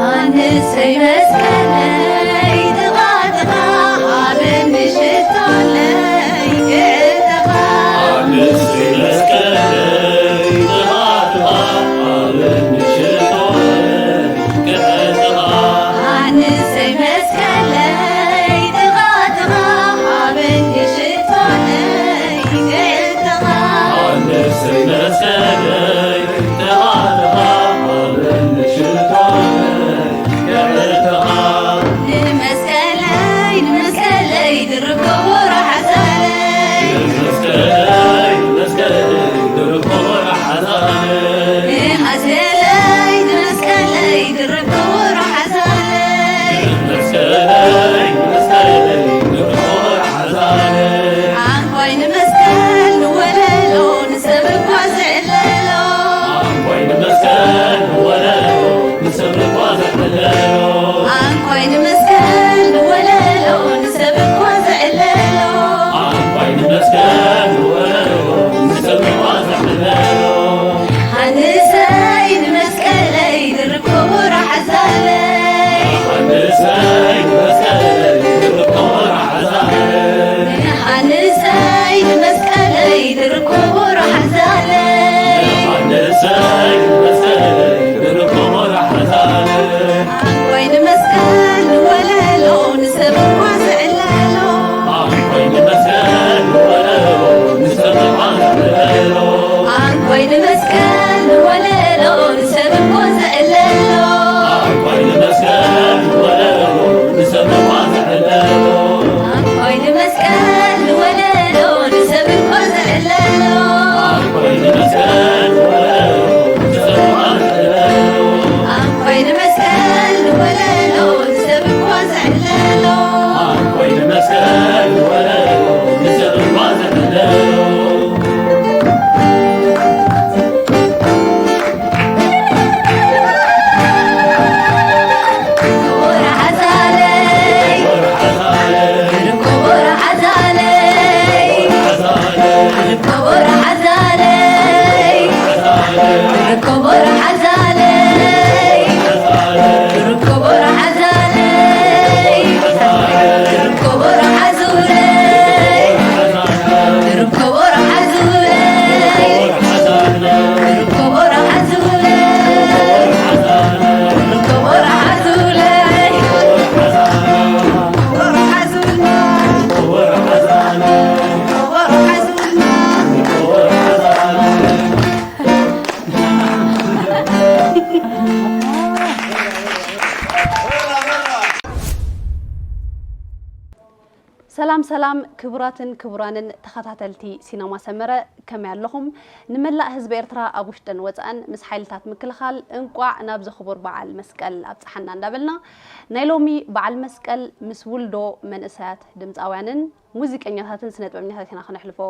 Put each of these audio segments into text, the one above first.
ኣንሰይ መስቀለይ ጥቓ ጥቓ ሃበኒ ሽቶለይ ክእተኻ። ኣንሰይ መስቀለይ ጥቓ ጥቓ ሃበኒ ሽቶለይ ክእተኻ። ኣንሰይ መስቀለይ ጥቓ ጥቓ ሃበኒ ሽቶለይ ክእተኻ። ኣንሰይ መስቀለይ ጥቓ ጥቓ ሃበኒ ሽቶለይ ክእተኻ። ንመስቀለይ ንመስቀለይ ድርብ ክቡር ሓዛለይ። ንመስቀለይ ንመስቀለይ ድርብ ክቡር ሓዛለይ። ንሓዝየለይ ንመስቀለይ ድርብ ክቡር ሓዛለይ። ንመስቀለይ ንመስቀለይ ድርብ ክቡር ሓዛለይ። ዓንኳይ ንመስቀል ንወለሎ ንሰብ እኳ ዝዕለሎ። ዓንኳይ ንመስቀል ንወለሎ ንሰብ እኳ ዝዕለሎ። ዓንኳይ ንመስቀል ንወለሎ ንሰብ እኳ ዝዕለሎ። ዓንኳይ ንመስቀል ንወለሎ ንሰብ እኳ ዝዕለሎ። ሃንሰይ ንመስቀለይ ድርብ ክቡር ሓዛለይ። ሃንሰይ ንመስቀለይ ድርብ ክቡር ሓዛለይ። ሃንሰይ ንመስቀለይ ድርብ ክቡር ሓዛለይ። ሃንሰይ ንመስቀለይ ድርብ ክቡር ሓዛለይ። ዓንኳይ ንመስቀል ንወለሎ ንሰብ እኳ ዝዕለሎ። ዓንኳይ ንመስቀል ንወለሎ ንሰብ እኳ ዝዕለሎ። ዓንኳይ ንመስቀል ንወለሎ ንሰብ እኳ ዝዕለሎ። ዓንኳይ ንመስቀል ንወለሎ ንሰብ እኳ ዝዕለሎ። ዓንኳይ ንመስቀል ንወለሎ ንሰብ እኳ ዝዕለሎ። ዓንኳይ ንመስቀል ንወለሎ ንሰብ እኳ ዝዕለሎ። ዓንኳይ ንመስቀል ንወለሎ ንሰብ እኳ ዝዕለሎ። ዓንኳይ ንመስቀል ንወለሎ ንሰብ እኳ ዝዕለሎ። ክቡር ሓዛለይ፣ ክቡር ሓዛለይ፣ ክቡር ሓዛለይ፣ ክቡር ሓዛለይ፣ ክቡር ሓዙለይ፣ ክቡር ሓዙለይ፣ ክቡር ሓዙለይ፣ ክቡር ሓዙለይ። ሰላም ሰላም ክቡራትን ክቡራንን ተኸታተልቲ ሲነማ ሰመረ፣ ከመይ ኣለኹም? ንመላእ ህዝቢ ኤርትራ ኣብ ውሽጥን ወጻእን ምስ ሓይልታት ምክልኻል እንቋዕ ናብዚ ክቡር በዓል መስቀል ኣብጽሓና እንዳበልና፣ ናይ ሎሚ በዓል መስቀል ምስ ውልዶ መንእሰያት ድምጻውያንን ሙዚቀኛታትን ስነ ጥበበኛታት ኢና ክነሕልፎ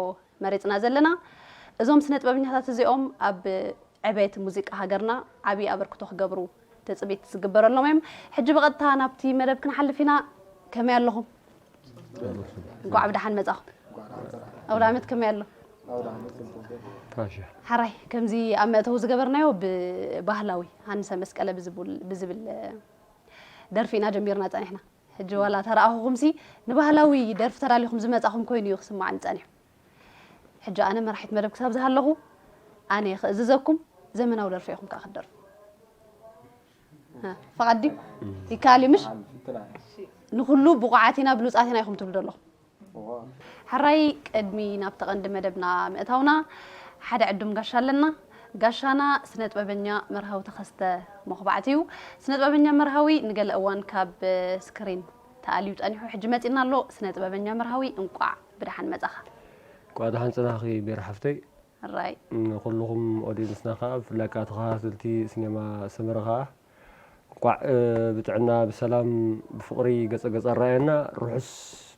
መሪጽና ዘለና። እዞም ስነ ጥበበኛታት እዚኦም ኣብ ዕቤት ሙዚቃ ሃገርና ዓብዪ ኣበርክቶ ክገብሩ ትጽቢት ዝግበረሎም እዮም። ሕጂ ብቐጥታ ናብቲ መደብ ክንሓልፍ ኢና። ከመይ ኣለኹም? እንኳዕ ብደሓን መጻኹም። ኣውደ ዓመት ከመይ ኣሎ? ፋሻ። ሓራይ፣ ከምዚ ኣብ መእተዊ ዝገበርናዮ ብባህላዊ ሃንሰ መስቀለ ብዝብል፣ ብዝብል ደርፊ ኢና ጀሚርና ጸኒሕና። ሕጂ ዋላ ተረኣኹኹምሲ ንባህላዊ ደርፊ ተዳሊኹም ዝመጻኹም ኮይኑ እዩ ክስማዓኒ ጸኒሑ። ሕጂ ኣነ መራሒት መደብ ክሳብ ዝሃለኹ ኣነ እየ ክእዝዘኩም፣ ዘመናዊ ደርፊ ኢኹም ከኣ ክትደርፉ። እ፣ ፈቓድ ድዩ? ይከኣል እዩ ምሽ? ንኹሉ ብቑዓት ኢና ብሉጻት ኢና ኢኹም ትብሉ ዘለኹም። ሕራይ፣ ቅድሚ ናብቲ ቀንዲ መደብና ምእታውና ሓደ ዕዱም ጋሻ ኣለና። ጋሻና ስነ ጥበበኛ መርሃዊ ተኸስተ መኹባዕቲ እዩ። ስነ ጥበበኛ መርሃዊ ንገለ እዋን ካብ ስክሪን ተኣልዩ ጸኒሑ፣ ሕጂ መጺና ኣሎ። ስነ ጥበበኛ መርሃዊ፣ እንቋዕ ብደሓን መጻኻ። እንቋዕ ደሓን ጸናኺ ቤሪ ሓፍተይ። ሕራይ። ንኹልኹም ኦዲየንስና ከኣ፣ ብፍላይ ከኣ ተኸታተልቲ ሲኔማ ሰመረ ከኣ፣ እንቋዕ፣ እ፣ ብጥዕና፣ ብሰላም፣ ብፍቕሪ ገጸ ገጸ ኣረኣየና። ርሑስ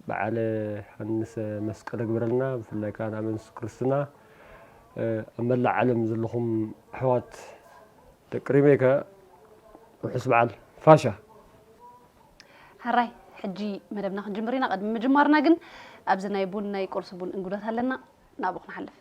በዓለ ሃንሰ መስቀል ግበረልና። ብፍላይ ከኣ ንኣመንቲ ክርስትና፣ እ፣ ኣብ መላእ ዓለም ዘለኹም ኣሕዋት ደቂ ሪመይ ከኣ ርሑስ በዓል ፋሻ። ሕራይ፣ ሕጂ መደብና ክንጅምር ኢና። ቅድሚ ምጅማርና ግን ኣብዚ ናይ ቡን፣ ናይ ቁርሲ ቡን እንግዶት ኣለና። ናብኡ ክንሓልፍ።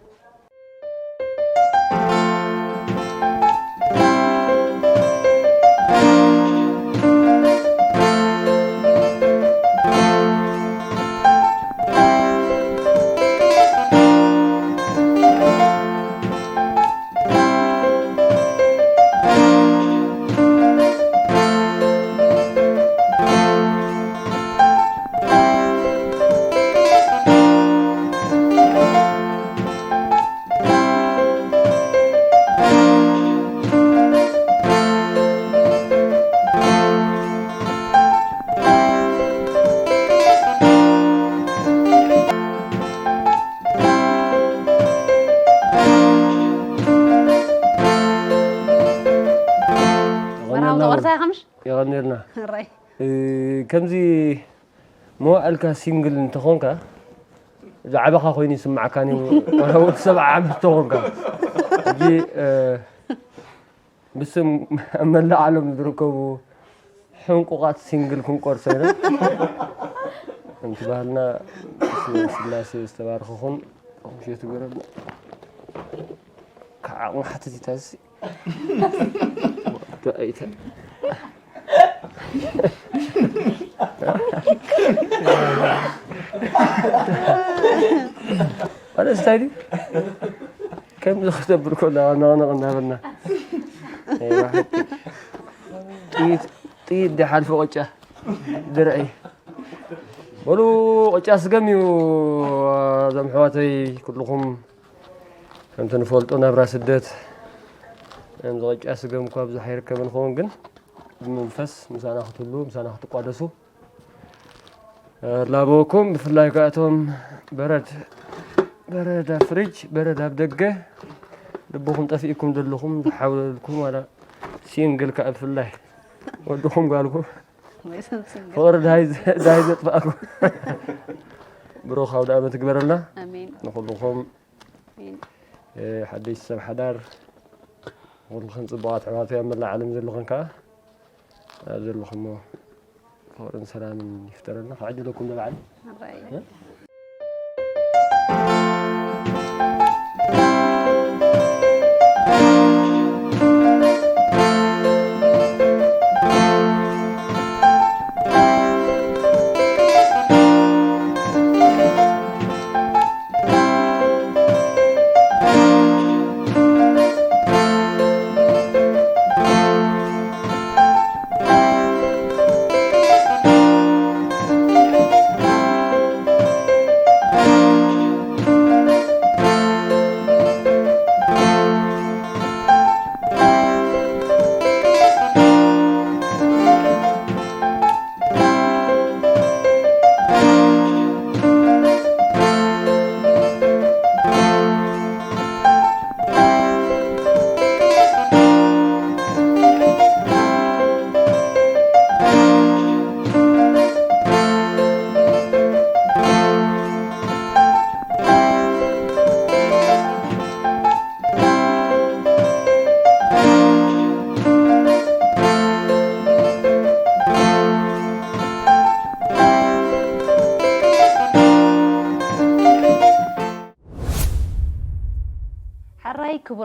መርሃዊ ተቖርሳ ኢኻ ምሽ? የቐንየልና። ሕራይ። እ፣ ከምዚ መዋእልካ ሲንግል እንተኾንካ፣ ዝዓበኻ ኮይኑ ይስምዓካን እዩ፣ ዋላ ወዲ ሰብዓ ዓመት እንተኾንካ። ሕጂ፣ እ፣ ብስም ኣብ መላእ ዓለም ዝርከቡ ሕንቁቓት ሲንግል ክንቆርሶ ኢና። ከምቲ ባህልና፣ ብስመ ስላሴ ዝተባረኸ ኹን። ምሸት ይግበረልና። ካብ ዓቕሚ ሓትት ይታዘዝ። ኣነ እንታይ ድዩ? ከምዚ ክተብር ከሎ ነቕነቕ እናበልና። ጥይት፣ ጥይት ድሓልፎ ቅጫ ድርዒ። በሉ ቅጫ ስገም እዩ። እዞም ኣሕዋተይ ኩልኹም ከምቲ ንፈልጦ ናብራ ስደት፣ ከምዚ ቅጫ ስገም እኳ ብዙሕ ኣይርከብን ክኸውን፣ ግን ብመንፈስ ምሳና ክትህሉ፣ ምሳና ክትቋደሱ ላበወኩም። ብፍላይ ከኣቶም በረድ፣ በረድ ኣብ ፍሪጅ፣ በረድ ኣብ ደገ፣ ልብኹም ጠፊእኩም ዘለኹም፣ ዝሓውለልኩም፣ ዋላ ሲንግል ከኣ ብፍላይ ወድኹም ጓልኩም፣ ፍቕሪ ዳይ ዘጥፋእኩም። ብሩኽ ኣውደ ዓመት ይግበረልና። ኣሜን። ንኹልኹም፣ ኣሜን። እ፣ ሓደሽቲ ሰብ ሓዳር፣ ንኹልኽን ጽቡቓት ኣሕዋተይ ኣብ መላእ ዓለም ዘለኽን ከኣ፣ ኣብ ዘለኹሞ ፍቕርን ሰላምን ይፍጠረልና። ክዕድለኩም ዶ በዓል? ኣራይ። እ?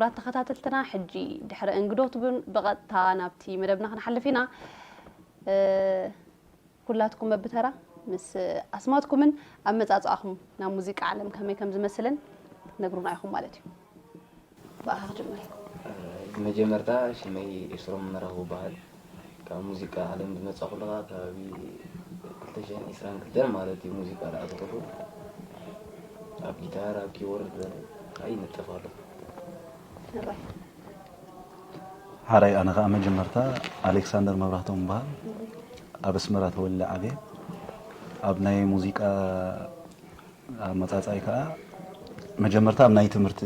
ክቡራት ተኸታተልትና፣ ሕጂ ድሕሪ እንግዶት እውን ብቐጥታ ናብቲ መደብና ክንሓልፍ ኢና። እ፣ ኩላትኩም በብተራ ምስ ኣስማትኩምን ኣመጻጽኣኹም ናብ ሙዚቃ ዓለም ከመይ ከም ዝመስልን ክትነግሩና ኢኹም ማለት እዩ። ብኣኻ ክጅምር። ብመጀመርታ ሽመይ ኤስሮም መራኹ ይበሃል። ካብ ሙዚቃ ዓለም ዝመጻኹ ከለኻ ከባቢ ክልተ ሽሕን ዕስራን ክልተን ማለት እዩ። ሙዚቃ ዝኣተኹሉ ኣብ ጊታር፣ ኣብ ኪቦርድ ከዓ ይነጥፍ ኣለኹ። ሕራይ። ሓራይ፣ ኣነ ኸዓ መጀመርታ ኣሌክሳንደር መብራህቶም እበሃል። ኣብ ኣስመራ ተወሊደ ዓብየ። ኣብ ናይ ሙዚቃ ኣመጻጽኣይ ከኣ መጀመርታ ኣብ ናይ ትምህርቲ፣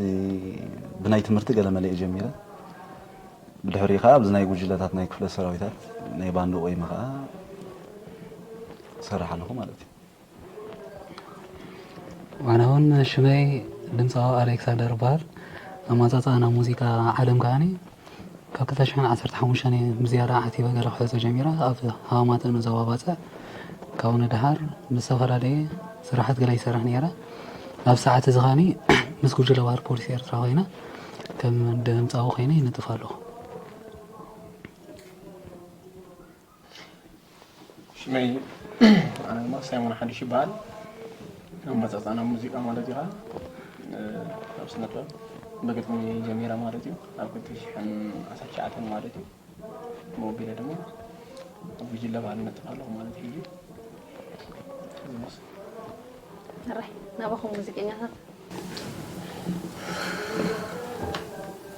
ብናይ ትምህርቲ ገለ መለ እየ ጀሚረ። ብድሕሪኡ ከኣ ኣብዚ ናይ ጉጅለታት ናይ ክፍለ ሰራዊታት ናይ ባንድ ቆይመ ከኣ እሰርሕ ኣለኹ ማለት እዩ። ዋና እውን ሽመይ ድምፃዊ ኣሌክሳንደር ይበሃል። ኣመጻጽኣ ናብ ሙዚቃ ዓለም ከኣኒ ካብ ክልተ ሽሕን ዓሰርተ ሓሙሽተን እየ ብዝያዳ ዓቲበ ገለ ክሕዞ ጀሚረ። ኣብ ሃማመተን ዞባ ባጽዕ ካብኡ ንደሓር ብዝተፈላለየ ስራሓት ገለ ይሰርሕ ነይረ። ኣብ ሰዓት እዚ ኸኣኒ ምስ ጉጅለ ባህሊ ፖሊስ ኤርትራ ኮይነ ከም ድምፃዊ ኮይነ ይነጥፍ ኣለኹ። ሽመይ ኣነ ድማ ሳይሞን ሓድሽ ይበሃል። ኣመጻጽኣ ናብ ሙዚቃ ማለት እዩ ኸዓ፣ እ፣ ኣብ ስነ ጥበብ ብግጥሚ ጀሚረ ማለት እዩ። ኣብ ክልተ ሽሕን ዓሰርተ ትሽዓተን ማለት እዩ። ብኡ ኣቢለ ድማ ኣብ ጉጅለ ባህሊ እነጥፍ ኣለኹ ማለት እዩ። ሕጂ እዚ ይመስል። ሕራይ፣ ናባኹም ሙዚቀኛታት።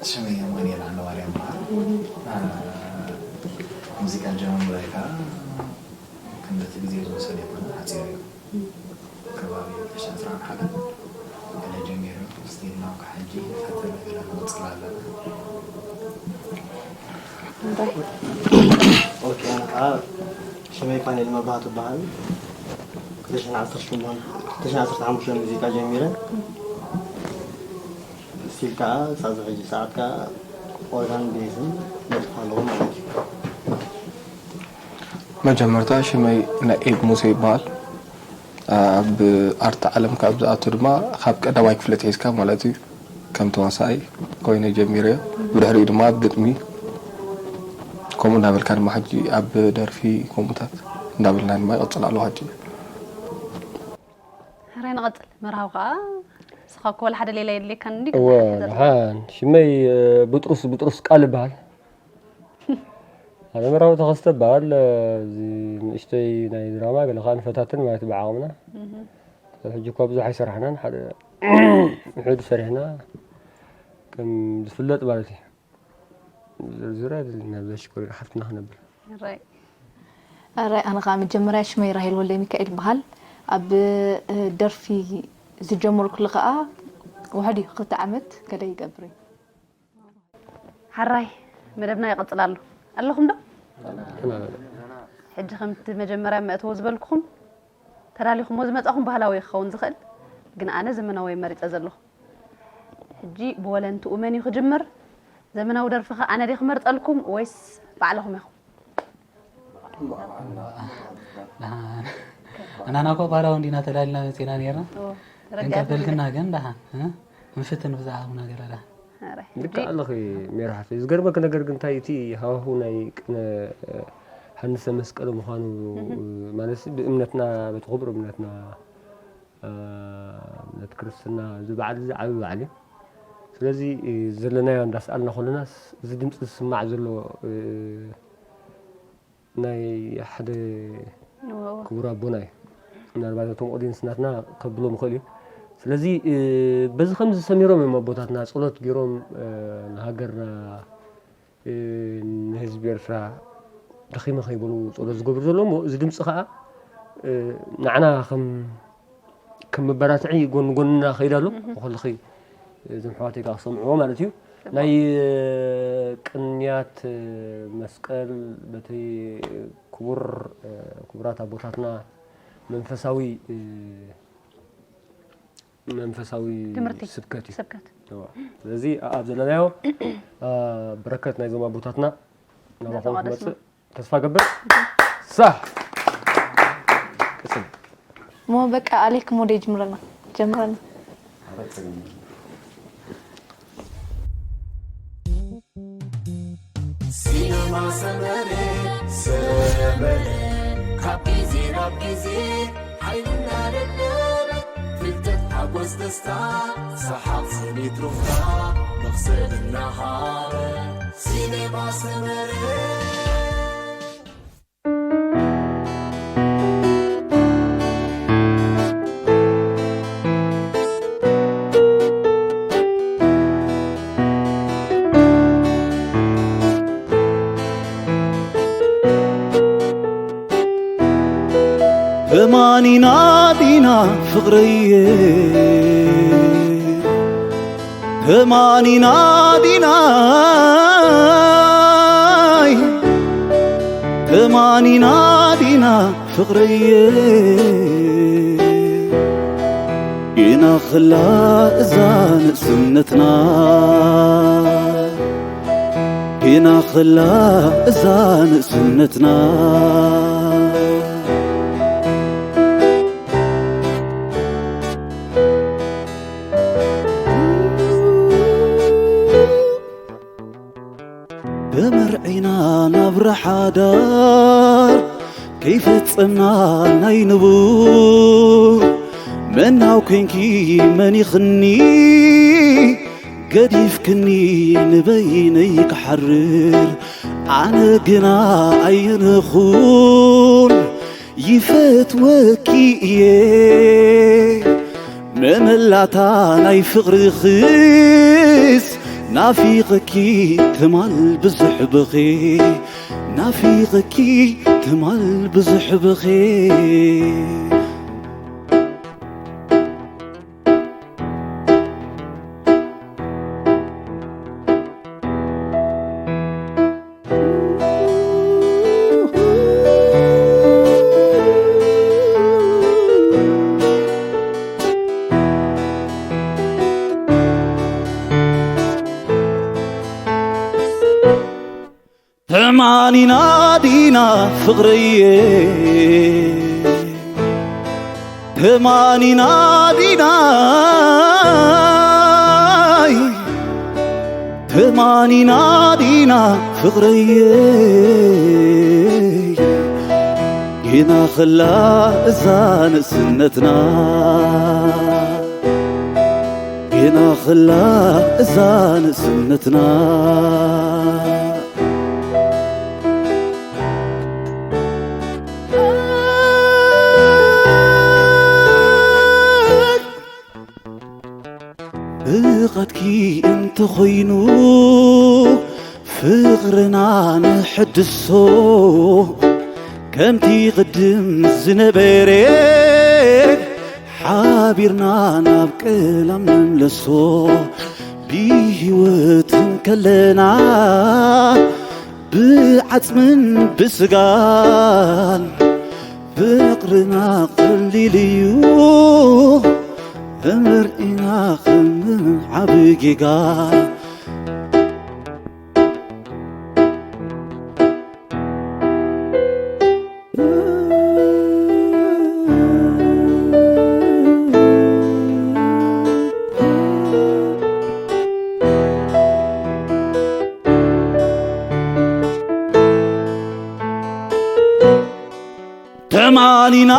ሽመይ ኣማኑኤል ዓንደማርያም ይበሃል። እ፣ ሙዚቃ ጀማምረ ከኣ ክንደቲ ግዜ ዝወሰደ ኣይኮነን፣ ሓጺር እዩ። ከባቢ ክልተ ሽሕን ዕስራን ሓደን ገለ ጀሚሩ፣ ስቲል ናብ ክሳዕ ሕጂ ፈተነ ገለ ንቕጽል ኣለና። እንታይ? ኦኬ፣ ኣነ ከኣ ሽመይ ፋኒኤል መብራህቱ እበሃል። ክልተ ሽሕን ዓሰርተ ሸሞንተ፣ ክልተ ሽሕን ዓሰርተ ሓሙሽተን ሙዚቃ ጀሚረ። ስቲል ከኣ ክሳብ ሕጂ ሰዓት ከኣ ኦርጋን ቤዝን ነጥፍ ኣለኹ ማለት እዩ። መጀመርታ ሽመይ ናኤድ ሙሴ ይበሃል። ኣብ ኣርት ዓለም ካብ ዝኣቱ ድማ ካብ ቀዳማይ ክፍሊ ኣትሒዝካ ማለት እዩ። ከም ተዋሳኣይ ኮይነ ጀሚረዮ። ብድሕሪኡ ድማ ኣብ ግጥሚ ከምኡ እንዳበልካ ድማ ሕጂ ኣብ ደርፊ ከምኡታት እንዳበልና ድማ ይቕጽል ኣሎ ሕጂ። ሕራይ ንቐጽል። መርሃዊ ከኣ ንስኻ እኮ ወላ ሓደ ሌላ የድልየካን እንዲ እወ፣ ክትሓተት ደሓን። ሽመይ፣ እ፣ ብጥሩስ፣ ብጥሩስ ቃል ይበሃል። ኣነ መርሃዊ ተኸስተ ይበሃል። እ፣ እዚ ንእሽተይ ናይ ድራማ ገለ ከኣ ንፈታትን ማለት ብዓቕምና። እህ። ሕጂ እኳ ብዙሕ ኣይሰራሕናን፣ ሓደ ውሑድ ሰሪሕና ከም ዝፍለጥ ማለት እዩ። ዝርዝር ኣይደልን፣ ናብ ዘሽኮሪና ሓፍትና ክነብል። ሕራይ። ሕራይ፣ ኣነ ኸዓ መጀመርያ ሽመይ ራሄል ወልደ ሚካኤል ይበሃል። ኣብ፣ እ፣ ደርፊ ዝጀመርኩሉ ኸዓ ውሕድ እዩ፣ ክልተ ዓመት ገለ ይገብር እዩ። ሕራይ፣ መደብና ይቕጽል ኣሎ። ኣለኹም ዶ? ሕጂ ከምቲ መጀመርያ መእተዊ ዝበልኩኹም፣ ተዳሊኹሞ ዝመጻኹም ባህላዊ ክኸውን ዝኽእል፣ ግን ኣነ ዘመናዊ መሪጸ ዘለኹ። ሕጂ ብወለንትኡ መን እዩ ክጅምር? ዘመናዊ ደርፊ ከ ኣነ ድየ ክመርጸልኩም ወይስ ባዕልኹም ኢኹም? ኣናና እኮ ባህላዊ እንዲና ተላልና መፂና ነርና። ግን ካብ በልክና ግን ደሓን፣ እ? ምፍትን ብዛዕባ ነገር ደሓን። ኧረ፣ ልክዕ ኣለኺ ሜሪ ሓፍተይ። ዝገርመኪ ነገር ግን እንታይ እቲ ሃዋህው ናይ ቅነ ሃንሰ መስቀል ምዃኑ ማለት ብእምነትና በቲ ክቡር እምነትና እምነት ክርስትና እዚ በዓል እዚ ዓቢ በዓል እዩ። ስለዚ ዘለናዮ እንዳሰኣልና ከለናስ እዚ ድምፂ ዝስማዕ ዘሎ ናይ ሓደ ክቡር ኣቦና እዩ። ምናልባት ነቶም ኦዲየንስ ናትና ከብሎም ይኽእል እዩ። ስለዚ በዚ ከምዚ ሰሚሮም እዮም ኣቦታትና ጸሎት ገይሮም ንሃገርና ንህዝቢ ኤርትራ ደኺመ ከይበሉ ጸሎት ዝገብሩ ዘለዉ እሞ እዚ ድምጺ ከኣ ንዓና ከም ከም መበራትዒ ጎን ጎንና ከይድ ኣሎ። ብኸልኺ እዞም ኣሕዋተይ ከኣ ክሰምዕዎ ማለት እዩ። ናይ ቅንያት መስቀል በቲ ክቡር ክቡራት ኣቦታትና መንፈሳዊ መንፈሳዊ ትምህርቲ። ስብከት እዩ። ስብከት። እዋ። ስለዚ ኣብ ዘለናዮ በረከት ናይዞም ኣቦታትና ናባኹም ናተቋደስና። ክመፅእ ተስፋ ገብር። ሳህ ቅስም ሞ በቃ ኣሌክ ሞዴ ጅምረና ጀምረና። ሰመረ ሰመረ ካብ ግዜ ናብ ግዜ ሓይልና ደደበ ፍልጠት ሓጎስ ደስታ ሰሓቕ ስኒት ሩፍታ መኽሰብ እናሃበ ሲኔማ ሰመረ። እማኒና ዲና ፍቕረየ እማኒና ዲናይ እማኒና ዲና ፍቕረየ ጌና ኸላ እዛ ንእስነትና ጌና ኸላ እዛ ንእስነትና ብመርዒና ናብ ረሓዳር ከይፈጸምና ናይ ንቡር መናው ኮንኪ መኒኽኒ ገዲፍክኒ ንበይነይ ክሓርር ኣነ ግና ኣይንኹን ይፈትወኪ እየ መመላታ ናይ ፍቕርኽስ ናፊቐኪ ትማል ብዙሕ ብኺ ናፊቐኪ ትማል ብዙሕ ብኺ ተማኒና ዲና ፍቕረየ ተማኒና ዲናይ ተማኒና ዲና ፍቕረየ ጌና ኸላ እዛ ንእስነትና ጌና ኸላ እዛ ንእስነትና ብቓትኪ እንተኾይኑ ፍቕርና ንሕድሶ ከምቲ ቅድም ዝነበረ ሓቢርና ናብ ቀላም ንምለሶ ብህይወት እንከለና ብዓጽምን ብስጋን ፍቕርና ቀሊል እዩ እምርኢና ክንዓብ ጌጋ ተማኒና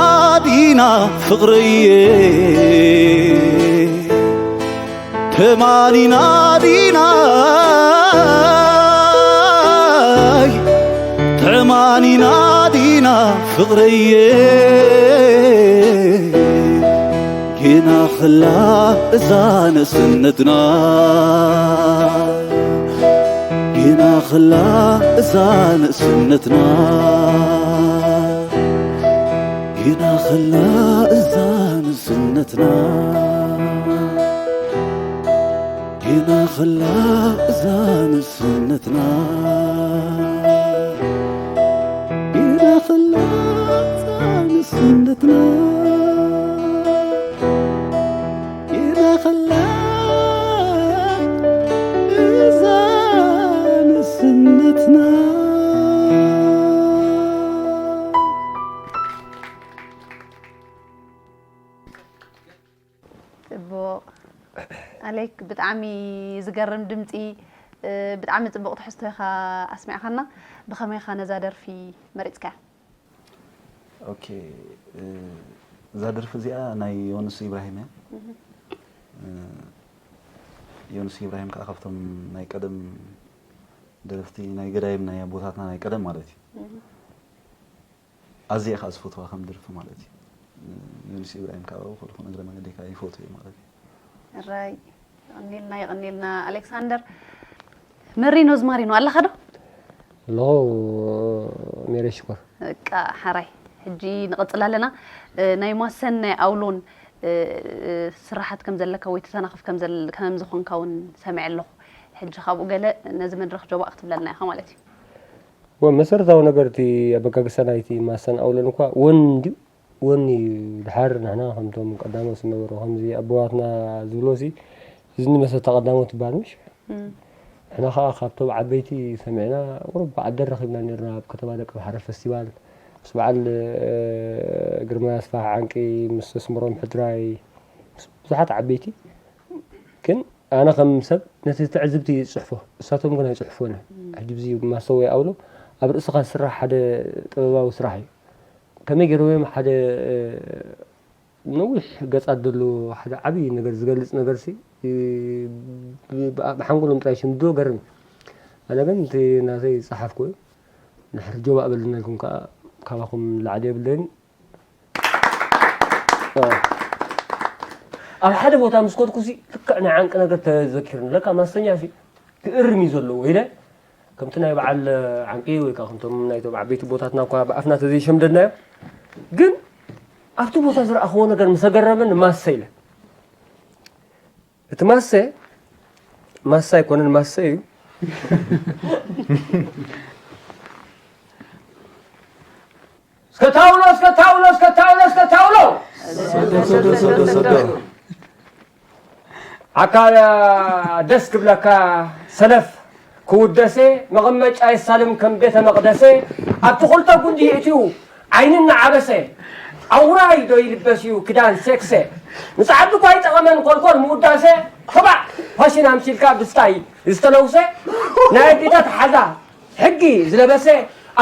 ዲና ፍቕርየ ተማኒና ዲና ተማኒና ዲና ፍቕርየ ጌና ኸላ እዛ ንእስነትና ጌና ኸላ እዛ ንእስነትና ጌና ኸላ እዛ ንእስነትና ጌና ኸላ እዛ ንእስነትና ጌና ኸላ እዛ ንእስነትና ጌና ኸላ እዛ ንእስነትና ጽቡቕ ኣሌክ፣ ብጣዕሚ ዝገርም ድምጺ፣ ብጣዕሚ ጽቡቕ ትሕዝቶ ኢኻ ኣስሚዕኻና። ብኸመይ ኢኻ ነዛ ደርፊ መሪጽካያ? ኦኬ፣ እዛ ደርፊ እዚኣ ናይ ዮኑስ ኢብራሂም እያ። ዮኑስ ኢብራሂም ከዓ ካብቶም ናይ ቀደም ደረፍቲ፣ ናይ ገዳይም ናይ ኣቦታትና ናይ ቀደም ማለት እዩ። ኣዝየ ከዓ ዝፈትዋ ከም ደርፊ ማለት እዩ። ዮኑስ ኢብራሂም ከዓ ብኩሉ እግረ መንገደይ ከዓ ይፈትዎ እየ ማለት እዩ። ራይ፣ የቐንየልና፣ የቐንየልና ኣሌክሳንደር። መሪኖ ዝማሪኖ ኣለኻ ዶ? ኣለኹ። ሜሬ ሽኮር። በቃ ሓራይ፣ ሕጂ ንቐጽል ኣለና። ናይ ማሰን ናይ ኣውሎን ስራሓት ከም ዘለካ ወይ ተተናኽፍ ከም ዘል- ከም ዝኾንካ እውን ሰሚዐ ኣለኹ። ሕጂ ካብኡ ገለ ነዚ መድረኽ ጆባእ ክትብለልና ኢኻ ማለት እዩ። ወ መሰረታዊ ነገር እቲ ኣበጋግሳ ናይቲ ማሰን ኣውሎን እኳ ወን ድዩ ወን እዩ። ድሓር ንሕና ከምቶም ቀዳሞት ዝነበሩ ከምዚ ኣቦዋትና ዝብሎ ሲ እዝኒ መሰታ ቀዳሞት ይበሃል ምሽ? ንሕና ከዓ ካብቶም ዓበይቲ ሰሚዕና ቁሩብ በዓል ደር ረኺብና ነርና ኣብ ከተማ ደቂ ባሕሪ ፈስቲቫል ምስ በዓል ግርማይ ኣስፋሕ ዓንቂ ምስ ኣስመሮም ሕድራይ ምስ ብዙሓት ዓበይቲ ግን ኣነ ከም ሰብ ነቲ ትዕዝብቲ እየ ዝፅሕፎ እሳቶም ግን ኣይፅሕፎን እዮም። ሕጂ ብዚ ማሰወይ ኣውሎ ኣብ ርእስኻ ዝስራሕ ሓደ ጥበባዊ ስራሕ እዩ። ከመይ ገይሮም እዮም ሓደ ነዊሕ ገፃት ዘሎ ሓደ ዓብዪ ነገር ዝገልፅ ነገር ሲ ብሓንጎሎም ጥራይ ሽምድዶ ገርም። ኣነ ግን እቲ ናተይ ዝፀሓፍኩ እዩ። ንሕር ጆባ እበልና ኢልኩም ከዓ ካባኹም ላዕሊ የብለይን። ኣብ ሓደ ቦታ ምስ ኮድኩ ሲ ልክዕ ናይ ዓንቂ ነገር ተዘኪርኒ ለካ ማስተኛ ሲ ክእርም እዩ ዘለዎ ኢለ ከምቲ ናይ በዓል ዓንቂ ወይ ከዓ ከምቶም ናይቶም ዓበይቲ ቦታትና እኳ ብኣፍና ተዘይሸምደድናዮ ግን ኣብቲ ቦታ ዝረኣኽዎ ነገር ምስ ኣገረመኒ ማሰ ኢለ እቲ ማሰ ማሰ ኣይኮነን ማሰ እዩ እስከ ታውሎ እስከ ታውሎ እስከ ታውሎ እስከ ታውሎ ዓካ ደስ ክብለካ ሰለፍ ክውደሰ መቐመጫ የሳልም ከም ቤተ መቕደሰ ኣብቲ ክልተ ጉንዲ የእትዩ ዓይኒ እናዓበሰ ኣውራይ ዶ ይልበስ እዩ ክዳን ሴክሰ ንፃዓዱ እኳ ኣይጠቐመን ኮልኮል ምውዳሰ ተባዕ ፋሽን ኣምሲልካ ብስታይ ዝተለውሰ ናይ ኣዴታት ሓዛ ሕጊ ዝለበሰ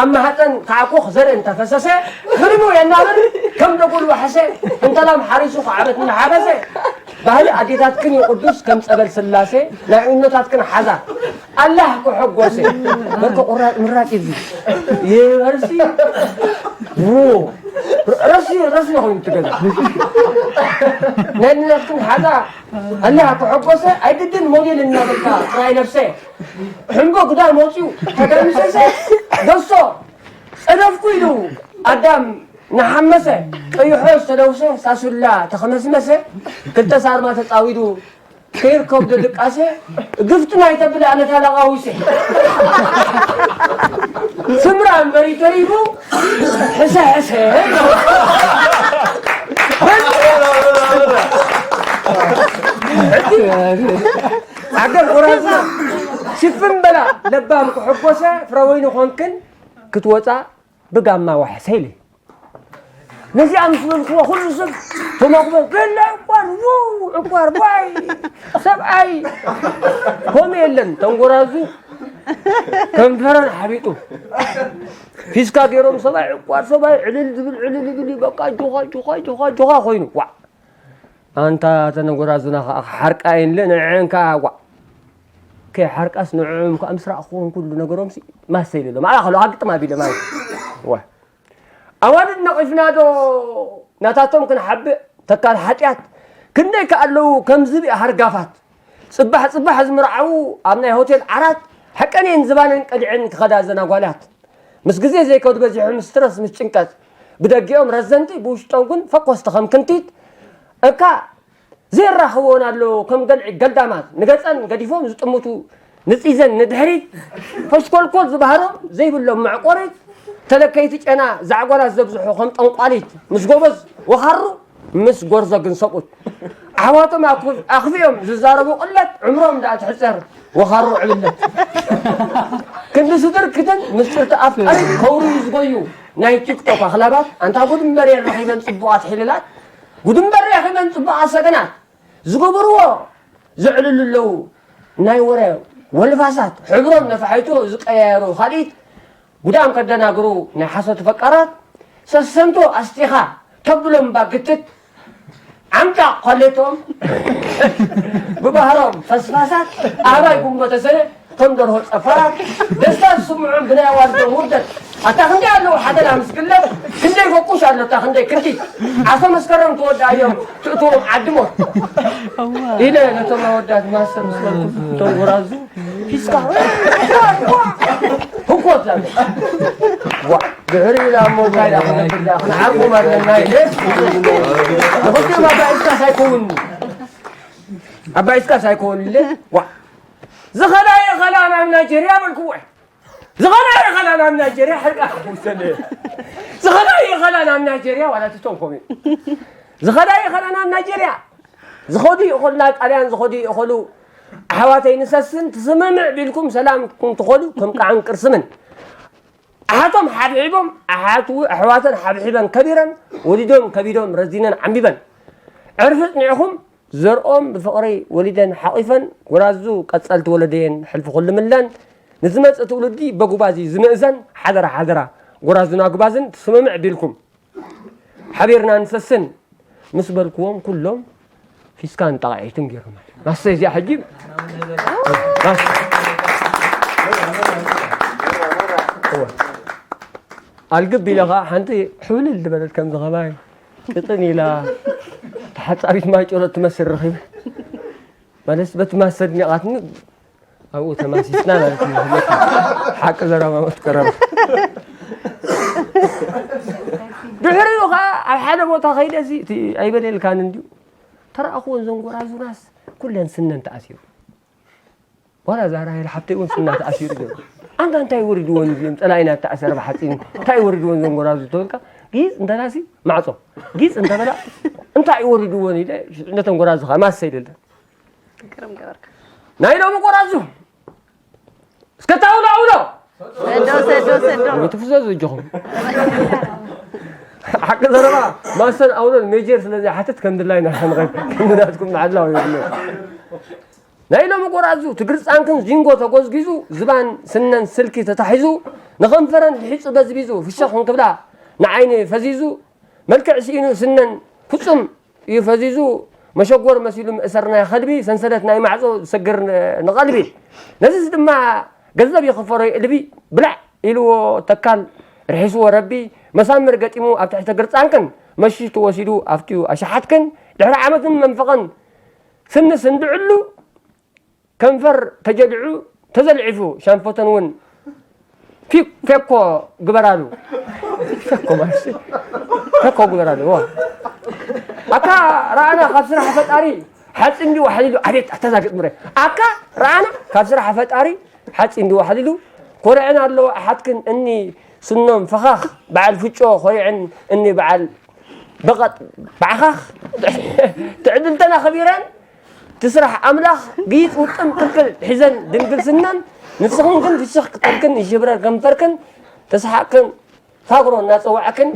ኣብ ማህፀን ተዓኩኽ ዘርኢ እንተፈሰሰ ህርሙ የናብር ከም ደጎል ዋሕሰ እንተላም ሓሪሱ ክዓበት እናሓበሰ ባህሊ ኣዴታትክን እዩ ቅዱስ ከም ፀበል ስላሴ ናይ እኖታትክን ሓዛ ኣላህ ክሐጎሰ በርከ ቁራጭ ምራጭ እዚ ይበርሲ ረሲ ረሲ ኮይኑ ትገዛ ናይ እኖታትክን ሓዛ ኣላህ ክሐጎሰ ኣይግድን ሞዴል እናበልካ ጥራይ ነብሰ ሕምቦ ግዳም ወፂኡ ተገምሰሰ ደሶ ፀደፍኩ ኢሉ ኣዳም ንሓመሰ ቀይሖ ዝተደውሰ ሳሱላ ተኸመስመሰ ክልተ ሳርማ ተፃዊዱ ከይርከብ ድቃሴ ግፍቲ ናይ ተብል ኣነታ ለቃዊሴ ስምራ እምበሪ ተሪቡ ሕሰ ሕሰ ዓገብ ወራዝና ሽፍን በላ ለባም ክሕጎሰ ፍረወይኒ ኾንክን ክትወፃ ብጋማ ዋሕሰ ኢለ ነዚኣ ምስ በልክዎ ኩሉ ሰብ ተመግበ ገለ ዕቋር ው ዕቋር ዋይ ሰብኣይ ከምኡ የለን ተንጎራዙ ከንፈረን ሓቢጡ ፊስካ ገይሮም ሰብኣይ ዕቋር ሰብኣይ ዕልል ዝብል ዕልል ይብል እዩ በቃ ጆኻ ጆኻ ጆኻ ጆኻ ኮይኑ ዋ ኣንታ ተነጎራዙና ከዓ ሓርቃ የለ ንዐን ከዓ ዋ ከይሓርቃስ ንዕኦም ከዓ ምስ ረኣኽዎም ኩሉ ነገሮም ሲ ማሰ ኢለ ኢሎም ኣላ ከለዋ ግጥም ኣቢለ ማለት ዋ ኣዋልድ ነቒፍና ዶ ናታቶም ክንሓብእ ተካል ሓጢኣት ክንደይ ከ ኣለዉ ከም ዝብኢ ሃርጋፋት ጽባሕ ጽባሕ ዝምርዓዉ ኣብ ናይ ሆቴል ዓራት ሓቀን እየን ዝባነን ቀዲዐን ክኸዳ ዘን ኣጓላት ምስ ግዜ ዘይከዱ በዚሖም ስትረስ ምስ ጭንቀት ብደጊኦም ረዘንቲ ብውሽጦም ግን ፈኮስቲ ከም ክንቲት እካ ዘይራኸብወን ኣሎ ከም ገልዒ ገልዳማት ንገፀን ገዲፎም ዝጥምቱ ንፂዘን ንድሕሪት ፈሽኮልኮል ዝበሃሮም ዘይብሎም መዕቆሪት ተለከይቲ ጨና ዛዕጎላት ዘብዝሑ ከም ጠንቋሊት ምስ ጎበዝ ወኻሩ ምስ ጎርዞ ግን ሰብኡት ኣሕዋቶም ኣኽፊኦም ዝዛረቡ ቅለት ዕምሮም ደኣ ትሕፀር ወኻሩ ዕብለት ክንዲ ስድር ክተን ምስጢርቲ ኣፍቃሪት ከውርዩ ዝጎዩ ናይ ቲክቶክ ኣኽላባት ኣንታ ጉድ እምበር የን ረኺበን ፅቡቓት ሒልላት ጉድ እምበር ረኺበን ፅቡቓት ሰገናት ዝገበርዎ ዘዕልሉ ኣለዉ ናይ ወረ ወልፋሳት ሕብሮም ነፋሒቶ ዝቀያየሩ ካልኢት ጉዳም ከደናግሩ ናይ ሓሶት ፈቃራት ሰሰንቶ ኣስጢኻ ተብሎም ባግትት ዓምጫ ኳሌቶም ብባህሮም ፈስፋሳት ኣህባይ ጉንበተሰነ ከም ደርሆ ጸፋራት ደስታ ዝስምዖም ብናይ ኣዋልዶም ውርደት ኣታ ክንደይ ኣለዉ ሓደና ምስ ግለት ክንደይ ፈቁሽ ኣሎ ኣታ ክንደይ ክንዲ ዓሶ መስከረም ተወዳእዮም ትእትዎም ዓድሞት ኢለ ነቶም ኣወዳት ማሰ ምስ በልኩ እቶም ጎራዙ ፊስካ ህኮት ዛም ድሕሪ ኢላ እሞ እንታይ ዳ ክንገብር ዳ ክንዓርቆም ኣለና ኢለ ንኽልቲኦም ኣባኢስካስ ኣይከውን ኣባኢስካስ ኣይከውን ኢለ ዋ ዝኸዳ የኸላ ናብ ናይጀርያ በልክዎ ዝኸዳ የኸላ ናብ ናይጀርያ ሕርቃ ክውሰደ ዝኸዳ የኸላ ናብ ናይጀርያ ዋላ ትቶም ኮሚ ዝኸዳ የኸላ ናብ ናይጀርያ ዝኸዱ ይኸሉ ናብ ጣልያን ዝኸዱ ይኸሉ ኣሕዋተይ ንሰስን ትስምምዕ ቢልኩም ሰላም ትኾኑ ከም ቃዕን ቅርስምን ኣሓቶም ሓብሒቦም ኣሓቱ ኣሕዋተን ሓብሒበን ከቢረን ወሊዶም ከቢዶም ረዚነን ዓንቢበን ዕርፊ ጽኒዕኹም ዘርኦም ብፍቕሪ ወሊደን ሓቒፈን ጎራዙ ቀጸልቲ ወለደየን ሕልፊ ኩልምለን ንዝመጽእ ትውልዲ በጉባዚ ዝምእዘን ሓደራ ሓደራ ጎራዙን ኣጉባዝን ትስምምዕ ቢልኩም ሓቢርና ንሰስን ምስ በልክዎም ኩሎም ፊስካን ጣቕዒትን ገይሮም ማሰ እዚኣ ሕጂ ኣልግብ ኢለ ከዓ ሓንቲ ሕውልል ዝበለት ከምዚ ከማይ ቅጥን ኢላ ተሓፃቢት ማይ ጭረት ትመስል ረኺበ ማለት በቲ ማሰ ድኒቓትኒ ኣብኡ ተማሲስና ማለት እዩ ሓቂ ዘረባ መትቀረብ ድሕሪኡ ከዓ ኣብ ሓደ ቦታ ከይደ እዚ ኣይበለልካን እንዲዩ ተረኣኽዎ ዘንጎራዙናስ ኩለን ስነን ተኣሲሩ ዋላ እዛ ራሄል ሓብተይ እውን ስና ተኣሲሩ ገይሩ ኣንታ እንታይ ወሪድዎን እዚኦም ፀላኢና ተኣሰረ ብሓፂን እንታይ ወሪድዎን ዘንጎራዙ ተበልካ ጊፅ እንተላሲ ማዕፆ ጊፅ እንተበላ እንታይ ወሪድዎን ኢለ ነተን ጎራዙ ከዓ ማሰ ኢለለን ግርም ገበርካ ናይ ሎሚ ጎራዙ እስከ ታውሎ ኣውሎ ሰዶ ሰዶ ሰዶ ትፍዘዙ እጆኹም ሓቂ ዘረባ ማሰን ኣውሎን ሜጀር ስለዚ ሓትት ከም ድላይና ንኸድ ከምናትኩም ንዓድላው ይብሉ ናይ ሎሚ ጎራዙ ትግርጻንክን ዚንጎ ተጎዝጊዙ ዝባን ስነን ስልኪ ተታሒዙ ንኸንፈረን ብሒጹ በዝቢዙ ፍሸኽ እንክብላ ንዓይኒ ፈዚዙ መልክዕ ስኢኑ ስነን ፍጹም እዩ ፈዚዙ መሸጎር መሲሉ ምእሰር ናይ ኸልቢ ሰንሰለት ናይ ማዕጾ ዝሰግር ንቐልቢ ነዚስ ድማ ገንዘብ ይኽፈሮ ይእልቢ ብላዕ ኢልዎ ተካል ርሒስዎ ረቢ መሳምር ገጢሙ ኣብ ትሕቲ ግርጻንክን መሽቱ ወሲዱ ኣብትዩ ኣሽሓትክን ድሕሪ ዓመትን መንፈቐን ስኒ ስንድዕሉ ከንፈር ተጀሊዑ ተዘልዒፉ ሻንፎተን እውን ፊ- ፌኮ ግበራሉ ፌኮ ማለት ፌኮ ግበራሉ ዋ ኣካ ረኣና ካብ ስራሕ ፈጣሪ ሓፂን ድዩ ዋሕሊሉ ኣቤት ኣተዛግጥ ምረ ኣካ ረኣና ካብ ስራሕ ፈጣሪ ሓፂን ድዩ ዋሕሊሉ ኮርዐን ኣለዎ ኣሓትክን እኒ ስኖም ፈኻኽ በዓል ፍጮ ኮሪዐን እኒ በዓል በቐጥ ባዕኻኽ ትዕድልተን ኣኸቢረን ትስራሕ ኣምላኽ ግይፅ ውጥም ቅልቅል ሒዘን ድንግል ስነን ንስኽን ግን ፍሽኽ ክጠልክን ይሽብረር ከንፈርክን ተስሓቅክን ፋግሮ እናፀዋዕክን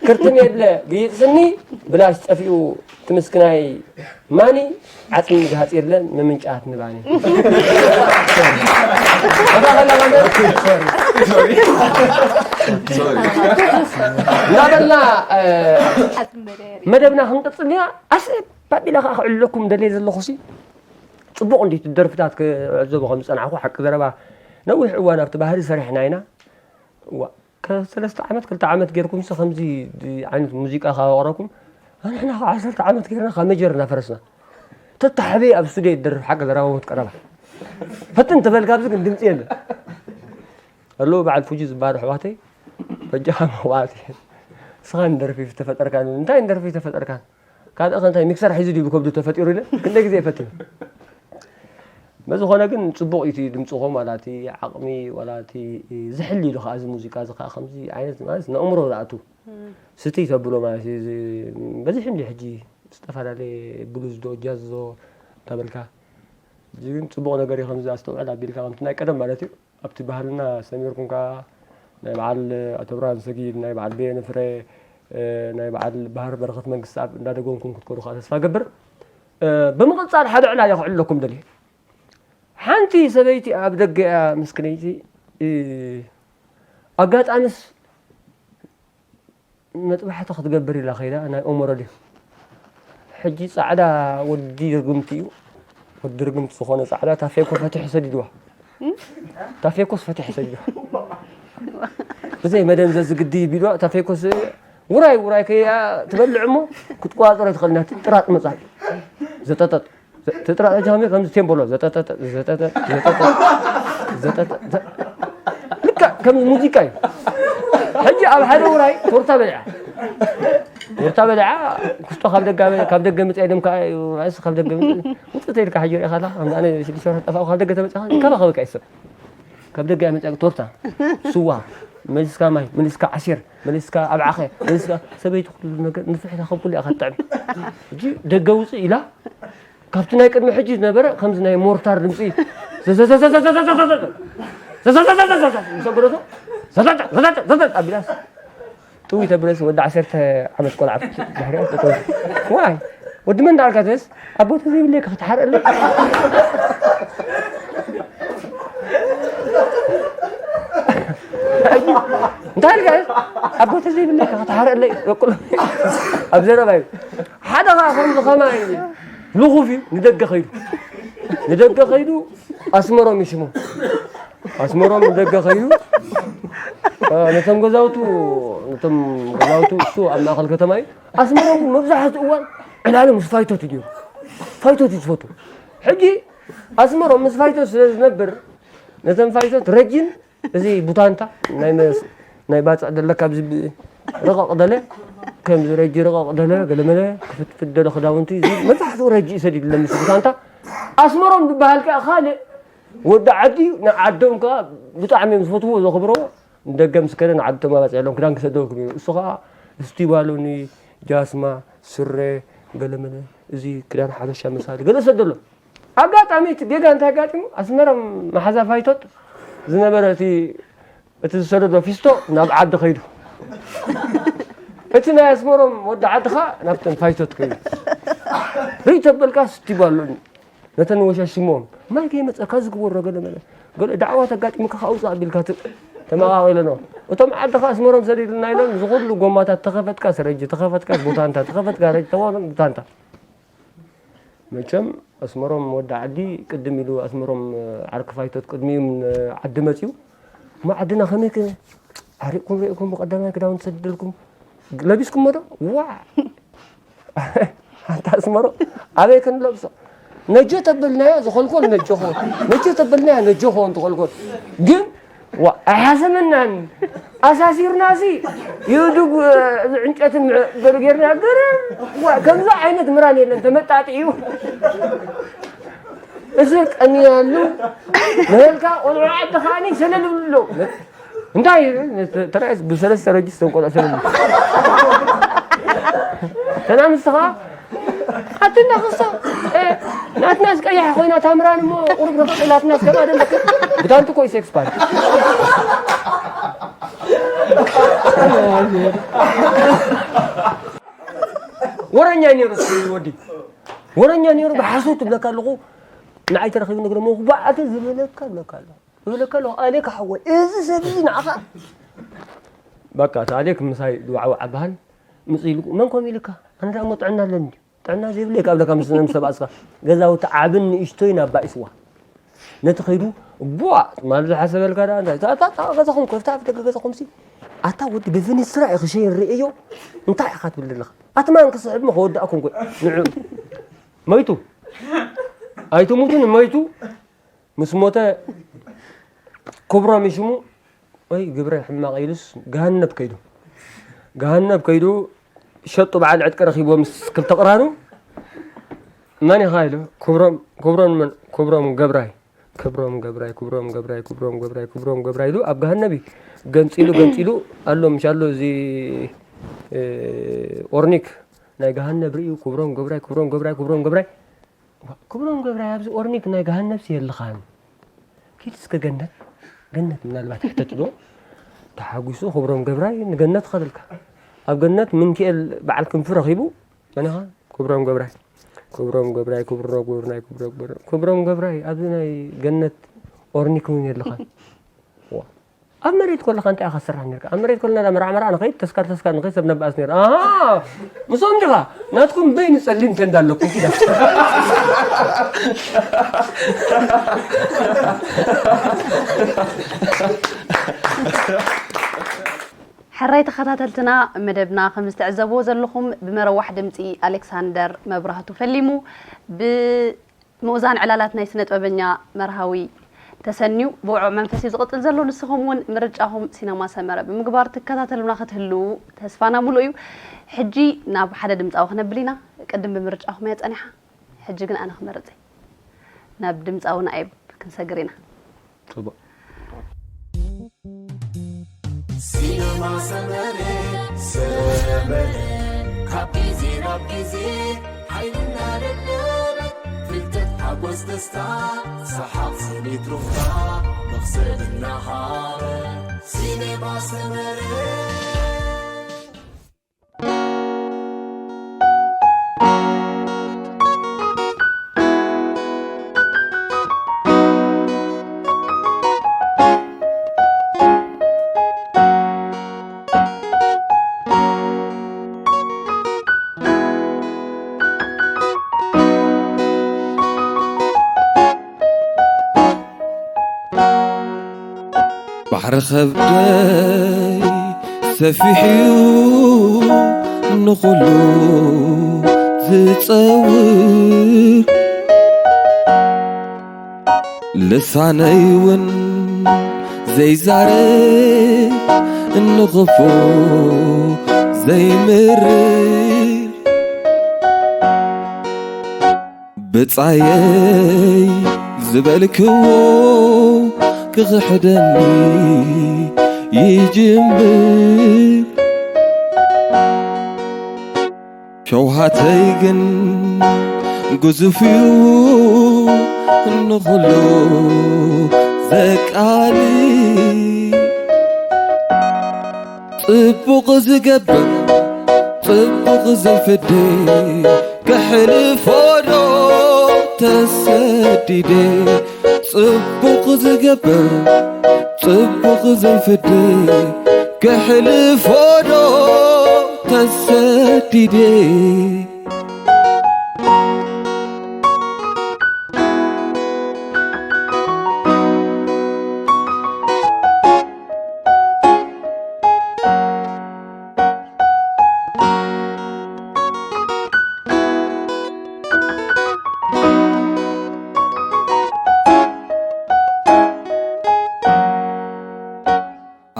ክርትም የድለ ግይፅ ስኒ ብላሽ ጠፊኡ ትምስክናይ ማኒ ዓፅሚ ዝሃፂርለን ምምንጫት ንባኒ እናበልና መደብና ክንቅፅል ኢና ኣስብ ባቢላ ከዓ ክዕልለኩም ደልየ ዘለኹ ሲ ፅቡቕ እንዲ ደርፍታት ክዕዘቦ ከም ዝፀናዕኩ ሓቂ ዘረባ ነዊሕ እዋን ኣብቲ ባህሊ ሰሪሕና ኢና እዋ ከሰለስተ ዓመት ክልተ ዓመት ጌርኩምሲ ከምዚ ዓይነት ሙዚቃ ካብ ኣቕረብኩም ኣንሕና ካብ ዓሰርተ ዓመት ጌርና ካብ መጀር እናፈረስና ተታሕበይ ኣብ ስቱዲዮ ይደርፍ ሓቂ ዘረባ ሞት ቀረባ ፈትን ተበልካ ኣብዚ ግን ድምፂ የለ ኣለዉ በዓል ፉጂ ዝበሃሉ ኣሕዋተይ በጃኻ መዋዕቲ ስኻ ንደርፊ ተፈጠርካ እንታይ ንደርፊ ተፈጠርካ ካልእ ከ እንታይ ሚክሰር ሒዙ ድዩ ብከብዱ ተፈጢሩ ኢለ ክንደይ ግዜ ፈቲኑ በዝኾነ ግን ፅቡቕ እዩ ድምፅኹም ዋላ እቲ ዓቕሚ ዋላ እቲ ዝሕል ኢሉ ከዓ እዚ ሙዚቃ እዚ ከዓ ከምዚ ዓይነት ማለት ንእምሮ ዝኣቱ ስቲ ተብሎ ማለት እዩ በዚሕ እንዲ ሕጂ ዝተፈላለየ ብሉዝ ዶ ጃዝ ዶ ተበልካ እዚ ግን ፅቡቕ ነገር እዩ ከምዚ ኣስተውዕል ኣቢልካ ከምቲ ናይ ቀደም ማለት እዩ ኣብቲ ባህልና ሰሚርኩም ከዓ ናይ በዓል ኣቶ ብርሃን ሰጊድ ናይ በዓል በየነ ፍረ ናይ በዓል ባህር በረኸት መንግስቲ ኣብ እንዳደገምኩም ክትከዱ ከዓ ተስፋ ገብር ብምቕፃል ሓደ ዕላል የኽዕለኩም ደልየ ሓንቲ ሰበይቲ ኣብ ደገ እያ ምስክነይቲ፣ እ፣ ኣጋጣሚስ መጥባሕቲ ክትገብር ኢላ ከይዳ፣ ናይ ኦሞ ረድዮ። ሕጂ ጻዕዳ ወዲ ርግምቲ እዩ። ወዲ ርግምቲ ዝኾነ ጻዕዳ ታፌኮ ፈቲሑ ሰዲድዋ። ታፌኮስ ፈቲሑ ሰዲድዋ። ብዘይ መደንዘዚ ግዲ ቢልዋ፣ ታፌኮስ ውራይ ውራይ ከያ ትበልዕ እሞ ክትቆጻጸሮ ትኽእል ኢና። ትጥራጥ መጻል። ዘጠጠጥ። ትጥራጥ ጃሚ ከምዚ ቴምቦሎ። ዘጠጠጥ፣ ዘጠጠጥ፣ ዘጠጠጥ፣ ዘጠጠጥ፣ ዘ-፣ ልክዕ ከም ሙዚቃ እዩ። ሕጂ ኣብ ሓደ ውራይ ቶርታ በሊዓ። ቶርታ በሊዓ፣ ክስቶ ካብ ደገ፣ ካብ ደገ ምጽእ ኢሎም ከኣ እዩ፣ እስ ካብ ደገ ምጽእ፣ ውጽእ ተይልካ ሕጂ ርኢኻ ኣለኻ። ኣነ ሽዱሽተ ወርሒ ጠፋእኩ፣ ካብ ደገ ተመጺኻ፣ ይንከባኸበካ እዩ ሰብ። ካብ ደገ እያ መጺኣ ቶርታ፣ ስዋ፣ መሊስካ ማይ፣ መሊስካ ዓሲር፣ መሊስካ ኣብዓኸ፣ መሊስካ ሰበይቲ ኩሉ ነገር ንፍሕ ኢላ ከም ኩሉ እያ ክትጥዕም። ሕጂ ደገ ውጽእ ኢላ፣ ካብቲ ናይ ቅድሚ ሕጂ ዝነበረ ከምዚ ናይ ሞርታር ድምጺ ዘዘዘዘዘዘዘዘዘዘ ዘዘዘዘዘዘዘ ምስ ኣበለቶ ዘዘዘ ዘዘዘ ዘዘዘ ኣቢላስ ጥውይ ተብለስ ወዲ ዓሰርተ ዓመት ቆልዓ ድሕሪኣ ጠጠው። ዋይ፣ ወዲ መን ዳኣልካ ትስ? ኣቦ ተዘይብለይ ክትሓረለይ። እንታይ ኢልካ? ኣቦ ተዘይብለይ ክትሓረለይ። በቁሎ። ኣብ ዘረባ እዩ። ሓደ ኸዓ ከምዚ ኸማይ ልኹፍ እዩ፣ ንደገ ኸይዱ። ንደገ ኸይዱ ኣስመሮም እዩ ሽሙ። ኣስመሮም ንደገ ኸይዱ፣ እ፣ ነቶም ገዛውቱ፣ ነቶም ገዛውቱ እሱ ኣብ ማእኸል ከተማ እዩ። ኣስመሮም መብዛሕትኡ እዋን ዕላሉ ምስ ፋይቶት እዩ። ፋይቶት እዩ ዝፈቱ። ሕጂ ኣስመሮም ምስ ፋይቶት ስለ ዝነብር፣ ነተን ፋይቶት ረጂን እዚ ቡታንታ ናይ መስ-፣ ናይ ባጽዕ ደለካ ኣብዚ ብ-፣ ረቐቕ ደለ፣ ከምዚ ረጂ ረቐቕ ደለ፣ ገለመለ፣ ክፍትፍት ደለ ክዳውንቲ፣ እዚ መብዛሕትኡ ረጂ እዩ ሰዲድለን ምስ ቡታንታ። ኣስመሮም ዝበሃል ከኣ ካልእ ወዲ ዓዲ፣ ንዓዶም ከኣ ብጣዕሚ እዮም ዝፈትዎ፣ ዘኽብርዎ። ንደገ ምስ ከደ ንዓዶም ኣባጽዕ ኢሎም ክዳን ክሰደልኩም እዩ። እሱ ከኣ እስቲ ባሉኒ፣ ጃስማ፣ ስረ፣ ገለመለ፣ እዚ ክዳን ሓበሻ መሳሊ ገለ ሰደሎም። ኣጋጣሚ እቲ ጌጋ እንታይ ኣጋጢሙ? ኣስመሮም መሓዛ ፋይቶት ዝነበረ እቲ፣ እቲ ዝሰደዶ ፊስቶ ናብ ዓዲ ከይዱ። እቲ ናይ ኣስመሮም ወዲ ዓዲ ኸኣ ናብተን ፋይቶት ከይዱ። ርእይ ተበልካ ስቲባ ኣሎኒ። ነተን ወሻሽሞም። ማይ ከይመጸካ ዝግበሮ ገለ መለ። ገለ ዳዕዋ ተጋጢሙካ ከኣ ውጻእ ኣቢልካ ት-፣ ተመቓቒለኖ። እቶም ዓዲ ኸኣ ኣስመሮም ሰዲድልና ኢሎም ዝኹሉ ጎማታት ተኸፈትካ ስረጂ፣ ተኸፈትካ ቡታንታ፣ ተኸፈትካ ረጂ፣ ተኸፈትካ ቡታንታ። መቸም ኣስመሮም ወዲ ዓዲ ቅድም ኢሉ፣ ኣስመሮም ዓርኪ ፋይቶት ቅድሚኡ ን-፣ ዓዲ መጺኡ። እሞ ዓድና ከመይ ከ ዓሪቕኩም ርኢኹም ብቐዳማይ ክዳውንቲ ሰዲደልኩም ለቢስኩሞ ዶ? ዋዕ! ኣንታ ኣስመሮም ኣበይ ክንለብሶ? ነጆ ተበልናዮ ዝኸልኮል ነጆ ኾን። ነጆ ተበልናዮ ነጆ ኾን ትኸልኮል። ግን ዋ፣ ኣይሓሰመናን። ኣሳሲርናሲ ይእድግ፣ እዚ ዕንጨትን ምዕ-፣ ገለ ጌርና ገለ፣ ዋ፣ ከምዚ ዓይነት ምራን የለን፣ ተመጣጢኡ። እዚ ቀኒናሉ፣ ንበልካ ቆልዑ ዓዲ ከኣኒ ሰለል ይብሉ ኣለዉ። እንታይ? ተራእስ ብሰለስተ ረጅስ ተንቆልዑ ሰለል። ተናምስኻ ኣትና ክስቶ፣ እ፣ ናትናስ ቀያሕ ኮይና ታምራን እሞ ቁሩብ ረፍዕ ኢላትናስ ከማ ደለክ። ብታንቱ ኮይ ሴክስ ፓንት። ወረኛ ነይሩ እቲ ወዲ። ወረኛ ነይሩ ብሓሶት ትብለካ ኣለኹ። ንዓይ ተረኺቡ ነግረ ሞ ባዕተ ዝብለካ ብለካ ኣለኹ። ዝብለካ ኣለኹ። ኣሌካ ሓወይ፣ እዚ ሰብ እዚ ንዓኻ በቃ፣ እቲ ኣሌክ ምሳይ ድዋዕዋዕ ኣበሃል። ምጽእ ኢሉ፣ "መን ከምኡ ኢልካ? ኣነ ደኣ እሞ ጥዕና ኣለኒ ድዩ? ጥዕና ዘይብለይ ካብ ለካ ምስ፣ ምስ ተባእስካ። ገዛውቲ ዓብን ንእሽቶይ ናብ ባእስዋ። ነቲ ከይዱ፣ ቧ! ማለት ዝሓሰበልካ ደኣ እንታይ? እታ፣ እታ፣ እታ ገዛኹም ከፍታ፣ ኣብ ደገ ገዛኹምሲ። ኣታ ወዲ ብፍኒስትራ ኢኺ ሸይን ርእዮ። እንታይ ኢኻ ትብል ዘለኻ? ኣቲ ማን ክስሕብ እሞ ከወድኣኩም ኮ-፣ ንዑ። መይቱ። ኣይትሙቱን መይቱ። ምስ ሞተ ክብሮም እዩ ሽሙ። ወይ ግብረ ሕማቕ ኢሉስ ገሃነብ ከይዱ። ገሃነብ ከይዱ ሸጡ በዓል ዕጥቂ ረኺብዎ ምስ ክልተ ቅራኑ። መን ኢኻ ኢሉ? ክብሮም፣ ክብሮም መን? ክብሮም ገብራይ። ክብሮም ገብራይ፣ ክብሮም ገብራይ፣ ክብሮም ገብራይ፣ ክብሮም ገብራይ ኢሉ ኣብ ገሃነብ እዩ። ገንጺሉ፣ ገንጺሉ ኣሎ፣ ምሽ ኣሎ እዚ፣ እ፣ ኦርኒክ ናይ ገሃነብ ርእዩ። ክብሮም ገብራይ፣ ክብሮም ገብራይ፣ ክብሮም ገብራይ። ዋ፣ ክብሮም ገብራይ ኣብዚ ኦርኒክ ናይ ገሃነብሲ የልኻን። ኪድ እስከ ገነት፣ ገነት ምናልባት ሕተት ዶ? ተሓጒሱ ክብሮም ገብራይ ንገነት ኸደልካ። ኣብ ገነት ምንክኤል በዓል ክንፊ ረኺቡ፣ መን ኢኻ? ክብሮም ገብራይ። ክብሮም ገብራይ ክብሮ ጎብርናይ ክብሮ ጎብር ክብሮም ገብራይ ኣብዚ ናይ ገነት ኦርኒክዊን የለኻን። ዋ ኣብ መሬት ኮለኻ እንታይ ኢኻ ትሰርሕ ነርካ? ኣብ መሬት ኮለና ዳ መርዓ መርዓ ንኸይድ ተስካር ተስካር ንኸይድ ሰብ ነባኣስ ነር። ኣሃ ምስኦም ዲኻ? ናትኩም በይኑ ጸሊም ተንዳ ኣለኩም ኪዳ። ሕራይ ተኸታተልትና መደብና ከም ዝተዕዘብዎ ዘለኹም ብመረዋሕ ድምፂ ኣሌክሳንደር መብራህቱ ፈሊሙ ብምኡዛን ዕላላት ናይ ስነ ጥበበኛ መርሃዊ ተሰንዩ ብውዑዕ መንፈስ እዩ ዝቕፅል ዘሎ። ንስኹም እውን ምርጫኹም ሲነማ ሰመረ ብምግባር ትከታተሉና ክትህልዉ ተስፋና ሙሉእ እዩ። ሕጂ ናብ ሓደ ድምፃዊ ክነብል ኢና። ቅድም ብምርጫኹም እያ ፀኒሓ፣ ሕጂ ግን ኣነ ክመርፅ እየ። ናብ ድምፃዊ ናኤብ ክንሰግር ኢና። ጽቡቕ። ሲነማ ሰመረ ሰመረ ካብ ግዜ ናብ ግዜ ሓይሊ እናደለበ ፍልጠት ሓጎስ ደስታ ሰሓቕ ስኒት ሩፍታ መኽሰብ እናሃበ ሲነማ ሰመረ ባሕሪ ከብደይ ሰፊሕዩ ንኹሉ ዝጸውር ልሳነይ እውን ዘይዛረብ እንኽፉ ዘይምርር ብጻየይ ዝበልክዎ ክኽሕደኒ ይጅምር ሸውሃተይ ግን ግዙፍ እዩ ንኹሉ ዘቃልል ጽቡቕ ዝገብር ጽቡቕ ዘይፍደ ከሕልፎ ዶ ተሰዲደ ጽቡቕ ዝገብር ጽቡቕ ዘይፍደ ከሕልፎ ዶ ተሰዲደ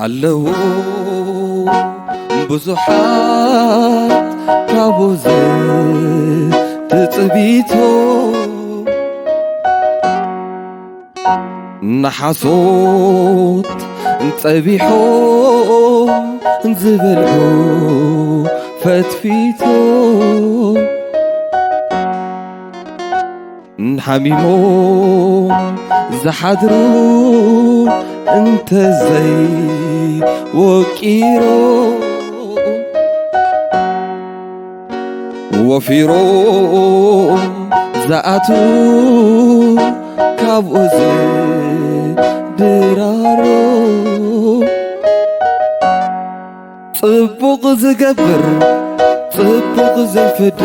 ኣለዉ ብዙሓት ካብኡ ዝትጽቢቶ ንሓሶት ጸቢሖም ዝበልዑ ፈትፊቶ ሓሚሞም ዝሓድሩ እንተዘይ ወቂሮም ወፊሮም ዝኣትዉ ካብኡ ዝድራሮም ጽቡቕ ዝገብር ጽቡቕ ዘይፍዲ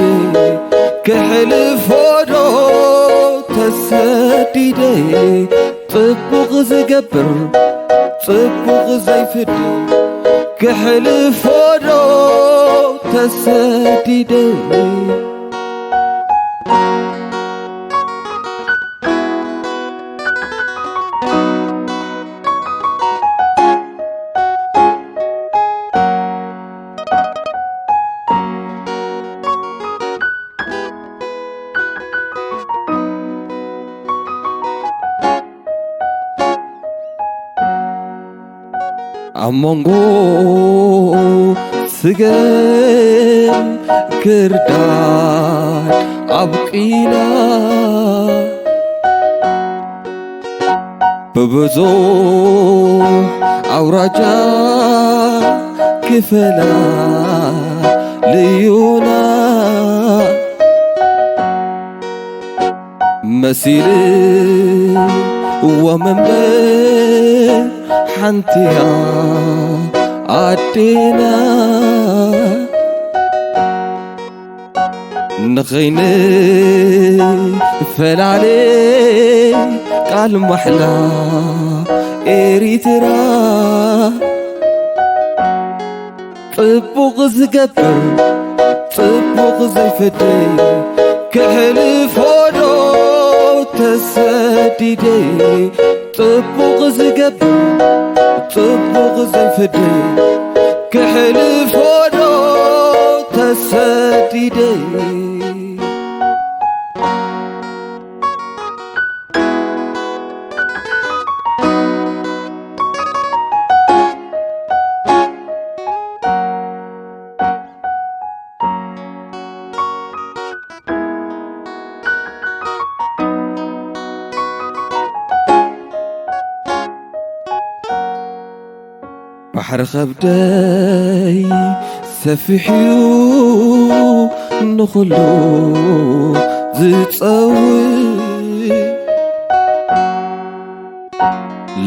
ክሕልፎ ዶ ተሰዲደ ጽቡቕ ዝገብር ጽቡቕ ዘይፍዲ ክሕልፎ ዶ ተሰዲደ ኣብ መንጎ ስገም ክርዳድ ኣብቂላ ብብዙሕ ኣውራጃ ክፈላ ልዩና መሲልዎም እምበር ሓንቲያ ኣዴና ንኸይንፈላለ ቃል ማሕላ ኤሪትራ ጽቡቕ ዝገብር ጽቡቕ ዘይፍደይ ክሕልፎ ዶ ተሰዲደይ ጽቡቕ ዝገብር ጽቡቕ ዘይፍደይ ክሕልፎ ዶ ተሰዲደይ ባሕሪ ከብደይ ሰፊሕዩ ንኹሉ ዝጸውር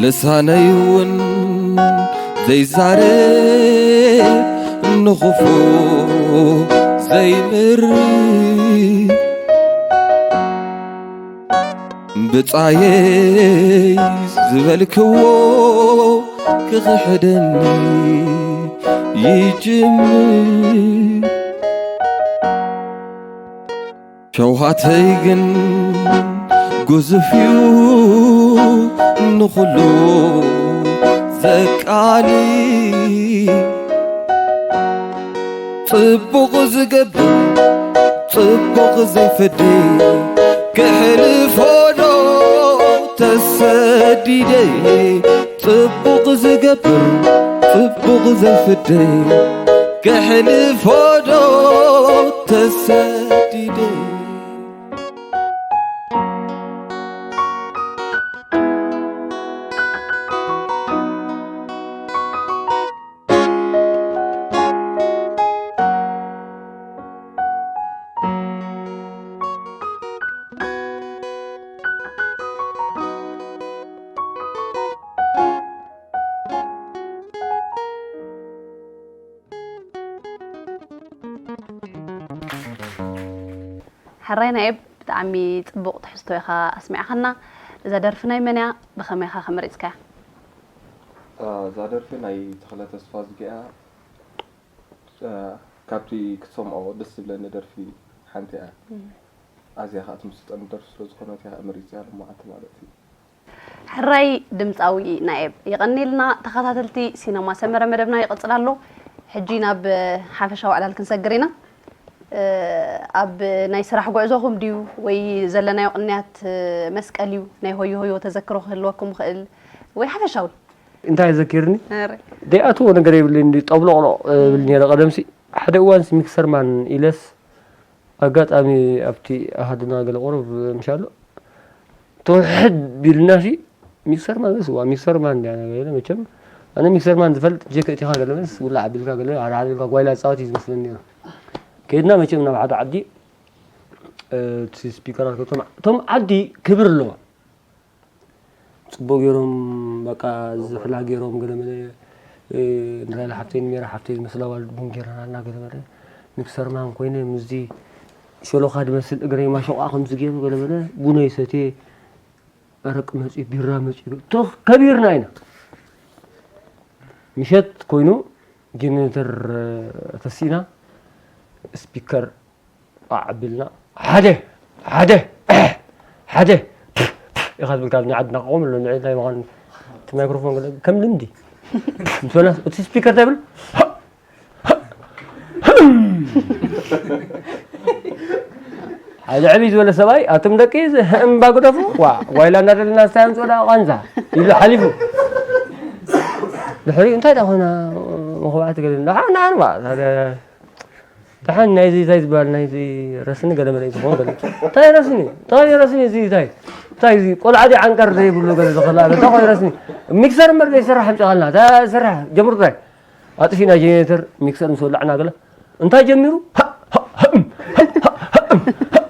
ልሳነይ እውን ዘይዛረብ ንኽፉእ ዘይምር ብጻየይ ዝበልክዎ ክኽሕደኒ ይጅምር ሸውሃተይ ግን ግዙፍ እዩ ንኹሉ ዘቃሊ ጽቡቕ ዝገብር ጽቡቕ ዘይፈዲ ክሕልፎ ዶ ተሰዲደ ጽቡቕ ዝገብር ጽቡቕ ዘይፍዲ ክሕልፎ ዶ ተሰዲደ ሕራይ ናኤብ፣ ብጣዕሚ ጽቡቕ ትሕዝቶ ኢኻ ኣስሚዕኻና። እዛ ደርፊ ናይ መን እያ? ብኸመይ ኢኻ ከመሪጽካያ? እዛ ደርፊ ናይ ተኽለ ተስፋዝጊ እያ። ካብቲ ክትሰምዖ ደስ ዝብለኒ ደርፊ ሓንቲ እያ። ኣዝያ ከዓ ትምስጠኒ ደርፊ ስለዝኾነት እያ መሪፅያ ልሙዓት ማለት እዩ። ሕራይ ድምፃዊ ናኤብ የቐንየልና። ተኸታተልቲ ሲነማ ሰመረ መደብና ይቕፅል ኣሎ። ሕጂ ናብ ሓፈሻዊ ዕላል ክንሰግር ኢና። ኣብ ናይ ስራሕ ጉዕዞኹም ድዩ ወይ ዘለናዮ ቅንያት መስቀል እዩ? ናይ ሆዮ ሆዮ ተዘክሮ ክህልወኩም ይኽእል ወይ ሓፈሻዊ? እንታይ ዘኪርኒ ደይኣትዎ ነገር የብለይ እንዲ ጠብሎቕሎቕ ብል ነረ ቀደምሲ ሓደ እዋንሲ ሚክሰርማን ኢለስ ኣጋጣሚ ኣብቲ ኣሃዱና ገለ ቁሩብ ምሻሎ ተውሕድ ቢልናሲ ሚክሰርማን ስ ዋ ሚክሰርማን እንዲያ ገለ መቸም ኣነ ሚክሰርማን ዝፈልጥ ጀከ እቲኻ ገለ መስ ውላ ዓቢልካ ገለ ኣራዓቢልካ ጓይላ ፃወት እዩ ዝመስለኒ ነሩ ከድና መቸም ናብ ሓደ ዓዲ እቲ ስፒከራት እቶም ዓዲ ክብር ኣለዎ ፅቡቅ ገይሮም በቃ ዝሕላ ገይሮም ገለመለ ንራይላ ሓፍተይ ንሜራ ሓፍተይ ዝመስላ ዋልድ ቡን ገይረናልና ገለመለ ንክሰርማን ኮይነ ምስዚ ሸሎኻ ድመስል እግረይ ማሸቋ ከምዚ ገይሩ ገለመለ ቡነይ ሰትየ ኣረቂ መፅዩ ቢራ መፅዩ ቶኽ ከቢርና ኢና ምሸት ኮይኑ ጀነሬተር ተሲእና ስፒከር ኣዕብልና ሓደ ሓደ ሓደ ኢኻ ትብል ካብ ናይ ዓድና ክቆም ኣሎ ንዕይ እንታይ ምዃን እቲ ማይክሮፎን ገለ ከም ልምዲ ምስ በላ እቲ ስፒከር እንታይ ይብል ሓደ ዕብይ ዝበለ ሰብኣይ ኣቱም ደቂ እምባ ግደፉ ዋ ጓይላ እናደለና ስታይ ኣምፅኡ ዳ ቋንዛ ኢሉ ሓሊፉ ድሕሪኡ እንታይ ዳ ኮይና መኽባዕቲ ገለ ንዓ ንዓ ንዓ ደሓን ናይዚ እንታይ ዝበሃል ናይዚ ረስኒ ገለ መለ ዝኸውን ገለ እንታይ ረስኒ እንታይ ረስኒ እዚ እንታይ እንታይ እዚ ቆልዓ ድዩ ዓንቀር ዘይብሉ ገለ ዝኽእል ኣሎ እንታይ ኮይኑ ረስኒ ሚክሰር እምበር ዘይሰርሕ ኣምፂኻልና እንታይ ስራሕ ጀምሩ ጥራይ ኣጥፊእና ጀኔሬተር ሚክሰር ምስ ወላዕና ገለ እንታይ ጀሚሩ ሃ- ሃ- ሃ- ሃ- ሃ- ሃ- ሃ-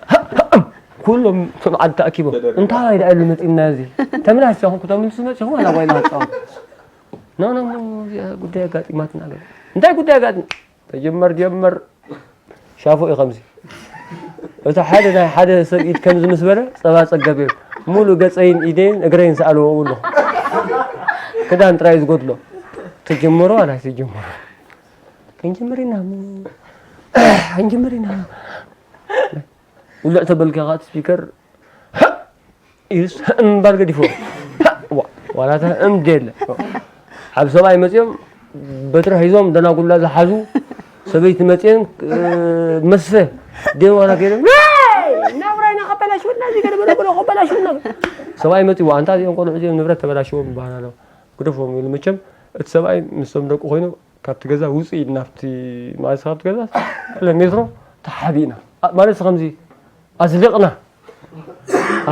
ሃ- ሃ- ሃ- ኩሎም እቶም ዓዲ ተኣኪቦም፣ "እንታይ ደኣ ኢሉ መጺእና እዚ? ተመላስ ኢኹም ክተምልሱ መጺኹም ዋላ ጓይላ ክትጻወቱ?" "ኖ፣ ኖ፣ ኖ፣ እዚኣ ጉዳይ ኣጋጢማትና ገለ." "እንታይ ጉዳይ ኣጋጢም?" "ተጀመር ጀመር፣ ሻፎ እዩ ከምዚ። እቲ ሓደ ናይ ሓደ ሰብ ኢድ ከምዚ ምስ በለ፣ ጸባ ጸገብ እዩ። ሙሉ ገጸይን ኢደይን እግረይን ሰኣልዎ ኣለኹ። ክዳን ጥራይ ዝጎድሎ። ተጀመሮ ዋላ ኣይተጀመሮ? ክንጅምር ኢና፣ ክንጅምር ኢና።" ውልዕ ተበልካ ኸዓ እቲ ስፒከር ኢሉስ እምባል ገዲፍዎ። ዋ፣ ዋላ እታ እም ደለ። ኣብ ሰብኣይ መጺኦም በትሪ ሒዞም ደናጉላ ዝሓዙ፣ ሰበይቲ መጺአን፣ እ፣ መስፈ ደዋና ከይደን፣ "ዋይ! ናብራይና ከበላሽወና፣ እዚ ገለ በለ በሎ ከበላሽወና።" ሰብኣይ መጺዎ፣ "ኣንታ እዚኦም ቆልዑ እዚኦም ንብረት ተበላሽዎም ይበሃል ኣሎ። ግደፎም" ኢሉ መቸም እቲ ሰብኣይ ምስቶም ደቁ ኮይኑ ካብቲ ገዛ ውጽእ ኢልና ኣብቲ ማለት ካብቲ ገዛ ገለ ሜትሮ ተሓቢእና። ኣ-፣ ማለት ከምዚ ኣዝሊቕና፣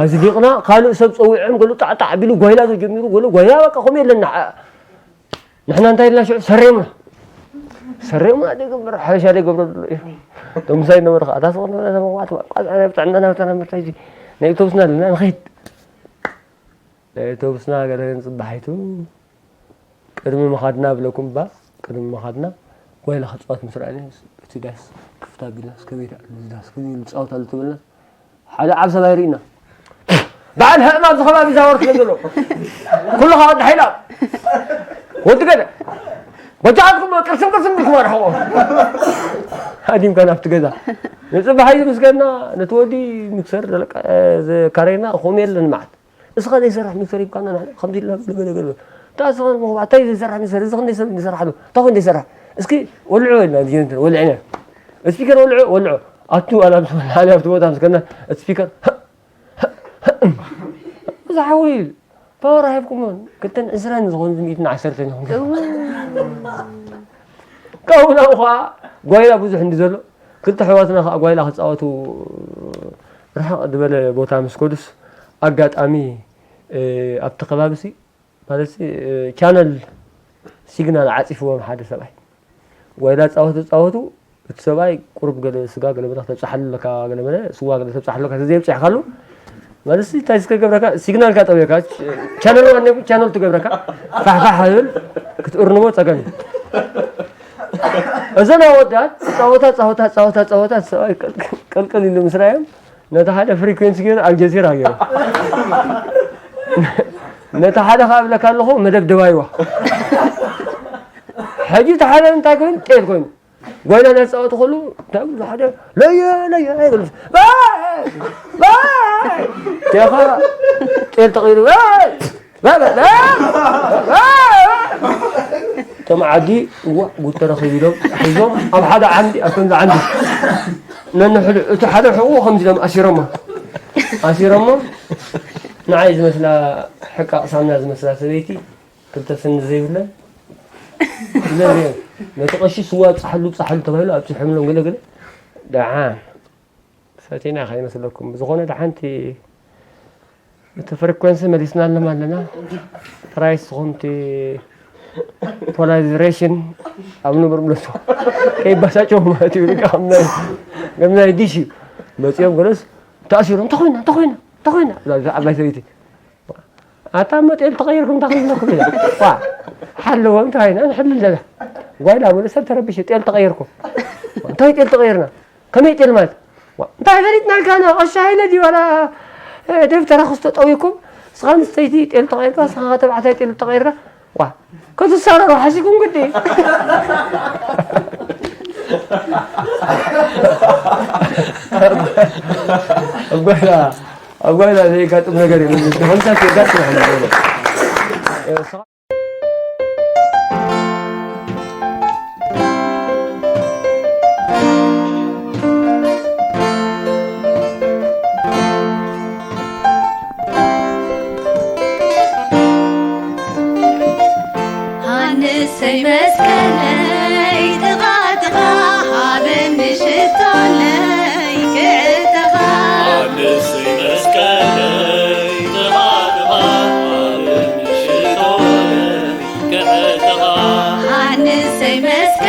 ኣዝሊቕና፣ ካልእ ሰብ ጸዊዖም፣ ገሉ ጣዕጣዕ ቢሉ ጓይላ ተጀሚሩ፣ ገሉ ጓይላ በቃ ከምኡ የለና። ኣ-፣ ንሕና እንታይ ኢልና ሽዑ ሰሬምና። ሰሬምና ደገብር፣ ሓበሻ ደገብረሉ እዩ። እቶም ምሳይ ነበሩ ከዓ፣ "እታ ስቕ ንበል፣ እታ መቕባዕቲ፣ መቕባዕቲ፣ ኣብ ጥዕናና፣ እታ ምርታ፣ እዚ ናይ ኣውቶቡስና ኣለና፣ ንኸይድ።" ናይ ኣውቶቡስና ገለ ጽባሒቱ ቅድሚ ምኻድና ብለኩም እባ፣ ቅድሚ ምኻድና ጓይላ ክጻወት ምስ ረኣና፣ እቲ ዳስ ክፍት ኣቢልና፣ እስከ ቤት ኣሎ እዚ ዳስ፣ ግን ይጻወት ኣሎ ተበልና፣ ሓደ ዓብ ሰብኣይ ርኢና። በዓል ህእማም ኣብዚ ከባቢ ዛወር ስለ ዘሎ፣ ኩልኻ ወዲ ሓይላ፣ ወዲ ገለ፣ በጃኻትኩም ቅርስም ቅርስም ኢልኩም ኣርሕቖ። ሃዲምካ ናብቲ ገዛ። ንጽባሕ እዩ ዝምስገና፣ ነቲ ወዲ ሚክሰር ዘለቀ-፣ ዘካረየና፣ ከምኡ የለን መዓት። እስኻ ዘይሰርሕ ሚክሰር ሂብካና፣ ንሕና ከምዚ ኢልና ገለ ገለ ገለ። እንታይ እስኻ ንመኽባዕ፣ እንታይ ዘይሰርሕ ሚክሰር፣ እዚ ክንደይ ሰብ ዝሰርሓሉ፣ እንታይ ኮን ዘይሰርሕ? እስኪ ወልዑ ኢልና፣ ጀነሬተር ወልዕና። ስፒከር ወልዑ፣ ወልዑ። ኣቱ ኣላ ምስ ወልዓና ኣብቲ ቦታ ምስ ከድና፣ እቲ ስፒከር፣ "ህእ፣ ህእ፣ ህእ፣ እዚ ሓዊ ፓወር ኣይሃብኩሞን፣ ክልተን ዕስራን ዝኾኑ ሚእትን ዓሰርተን ኢኹም." እው። ካብኡ ናብኡ ኸዓ ጓይላ ብዙሕ እንዲ ዘሎ፣ ክልተ ኣሕዋትና ኸዓ ጓይላ ክጻወቱ ርሕቕ ዝበለ ቦታ ምስ ከዱስ፣ ኣጋጣሚ፣ እ፣ ኣብቲ ከባቢሲ፣ ማለትሲ፣ እ፣ ቻነል ሲግናል ዓጺፍዎም ሓደ ሰብኣይ። ጓይላ ጻወቱ ጻወቱ፣ እቲ ሰብኣይ ቁሩብ ገለ ስጋ ገለ መለ ከተብጽሓሉ ኣለካ፣ ገለ መለ ስዋ ገለ ተብጽሓሉ ኣለካ፣ ተዘይብጽሕካሉ፣ ማለትሲ እንታይ እስከ ገብረካ፣ ሲግናልካ ጠብየካ፣ ቻነል ዋን ነቢ ቻነል ትገብረካ፣ ፋሕፋሕ ዝብል ክትእርንቦ ጸገም እዩ። እዘን ኣወዳት ጻወታ፣ ጻወታ፣ ጻወታ፣ ጻወታ፣ እቲ ሰብኣይ ቀልቅል፣ ቀልቅል ኢሉ ምስ ረኣዮም፣ ነቲ ሓደ ፍሪኩዌንሲ ገይሩ ኣልጀዚራ ገይሩ። ነቲ ሓደ ከኣ እብለካ ኣለኹ መደብ ደባይዋ። ሕጂ እቲ ሓደ እንታይ ኮይኑ? ጤል ኮይኑ። ጓይላ እናተጻወቱ ከለዉ፣ እንታይ ይብሉ? ሓደ፣ "ለየ፣ ለየ" ይብሉ። "ባይ! ባይ!" ቴኻ ጤል ተቐይሩ፣ "ባይ! ባይ! ባይ! ባይ!" እቶም ዓዲ፣ "እዋ፣ ጉድ ተረኺቡ" ኢሎም ሒዞም ኣብ ሓደ ዓንዲ፣ ኣብ ከምዚ ዓንዲ ነንሕዱ፣ እቲ ሓደ ሕቑኡ ከምዚ ኢሎም ኣሲሮሞ። ኣሲሮሞ፣ ንዓይ ዝመስላ ሕቃቕ ሳምና ዝመስላ ሰበይቲ ክልተ ስኒ ዘይብለን፣ ስለዚ ነቲ ቀሺ ስዋ ብጻሕሉ፣ ብጻሕሉ ተባሂሉ ኣብጺሖምሎም ገለ ገለ። ደሓን ሰቲና ከይመስለኩም። ብዝኾነ ደሓንቲ እቲ ፍሪኮንሲ መሊስናሎም ኣለና። ጥራይ ንስኹም እቲ ፖላሪዜሽን ኣብ ንቡር ምለሱ። ከይባሳጨው ማለት እዩ። በቃ ከም ናይ፣ ከም ናይ ዲሽ እዩ። መጺኦም ገለስ ተኣሲሮም፣ "እንታይ ኮይና? እንታይ ኮይና? እንታይ ኮይና?" እዛ ዓባይ ሰበይቲ። ኣታ እሞ ጤል ተቐይርኩም እንታይ ክንብለኩም ኢና? ዋ፣ ሓለዎም እንታይ ኢና ንሕልል ዘለና? ጓይላ በሉ ሰብ ተረቢሸ፣ ጤል ተቐይርኩም። እንታይ ጤል ተቐይርና? ከመይ ጤል ማለት? ዋ፣ እንታይ ፈሊጥናልካ ና? ቀሺ ሃይለ ድዩ ዋላ፣ እ፣ ደብተራ ክስቶ ጠዊኩም? ንስኻ ኣንስተይቲ ጤል ተቐይርካ፣ ንስኻ ተባዕታይ ጤል ተቐይርና? ዋ፣ ክትሳረሩ ሓሲብኩም ግዲ። ኣብ ጓይላ፣ ኣብ ጓይላ ዘየጋጥም ነገር የለን። ንሕና የጋጥም። ሃንሰይ መስቀለይ ጥቓ ጥቓ ሃበኒ ሽቶለይ ክዕተኻ። ሃንሰይ መስቀለይ ጥቓ ጥቓ ሃበኒ ሽቶለይ ክዕተኻ። ሃንሰይ መስቀለይ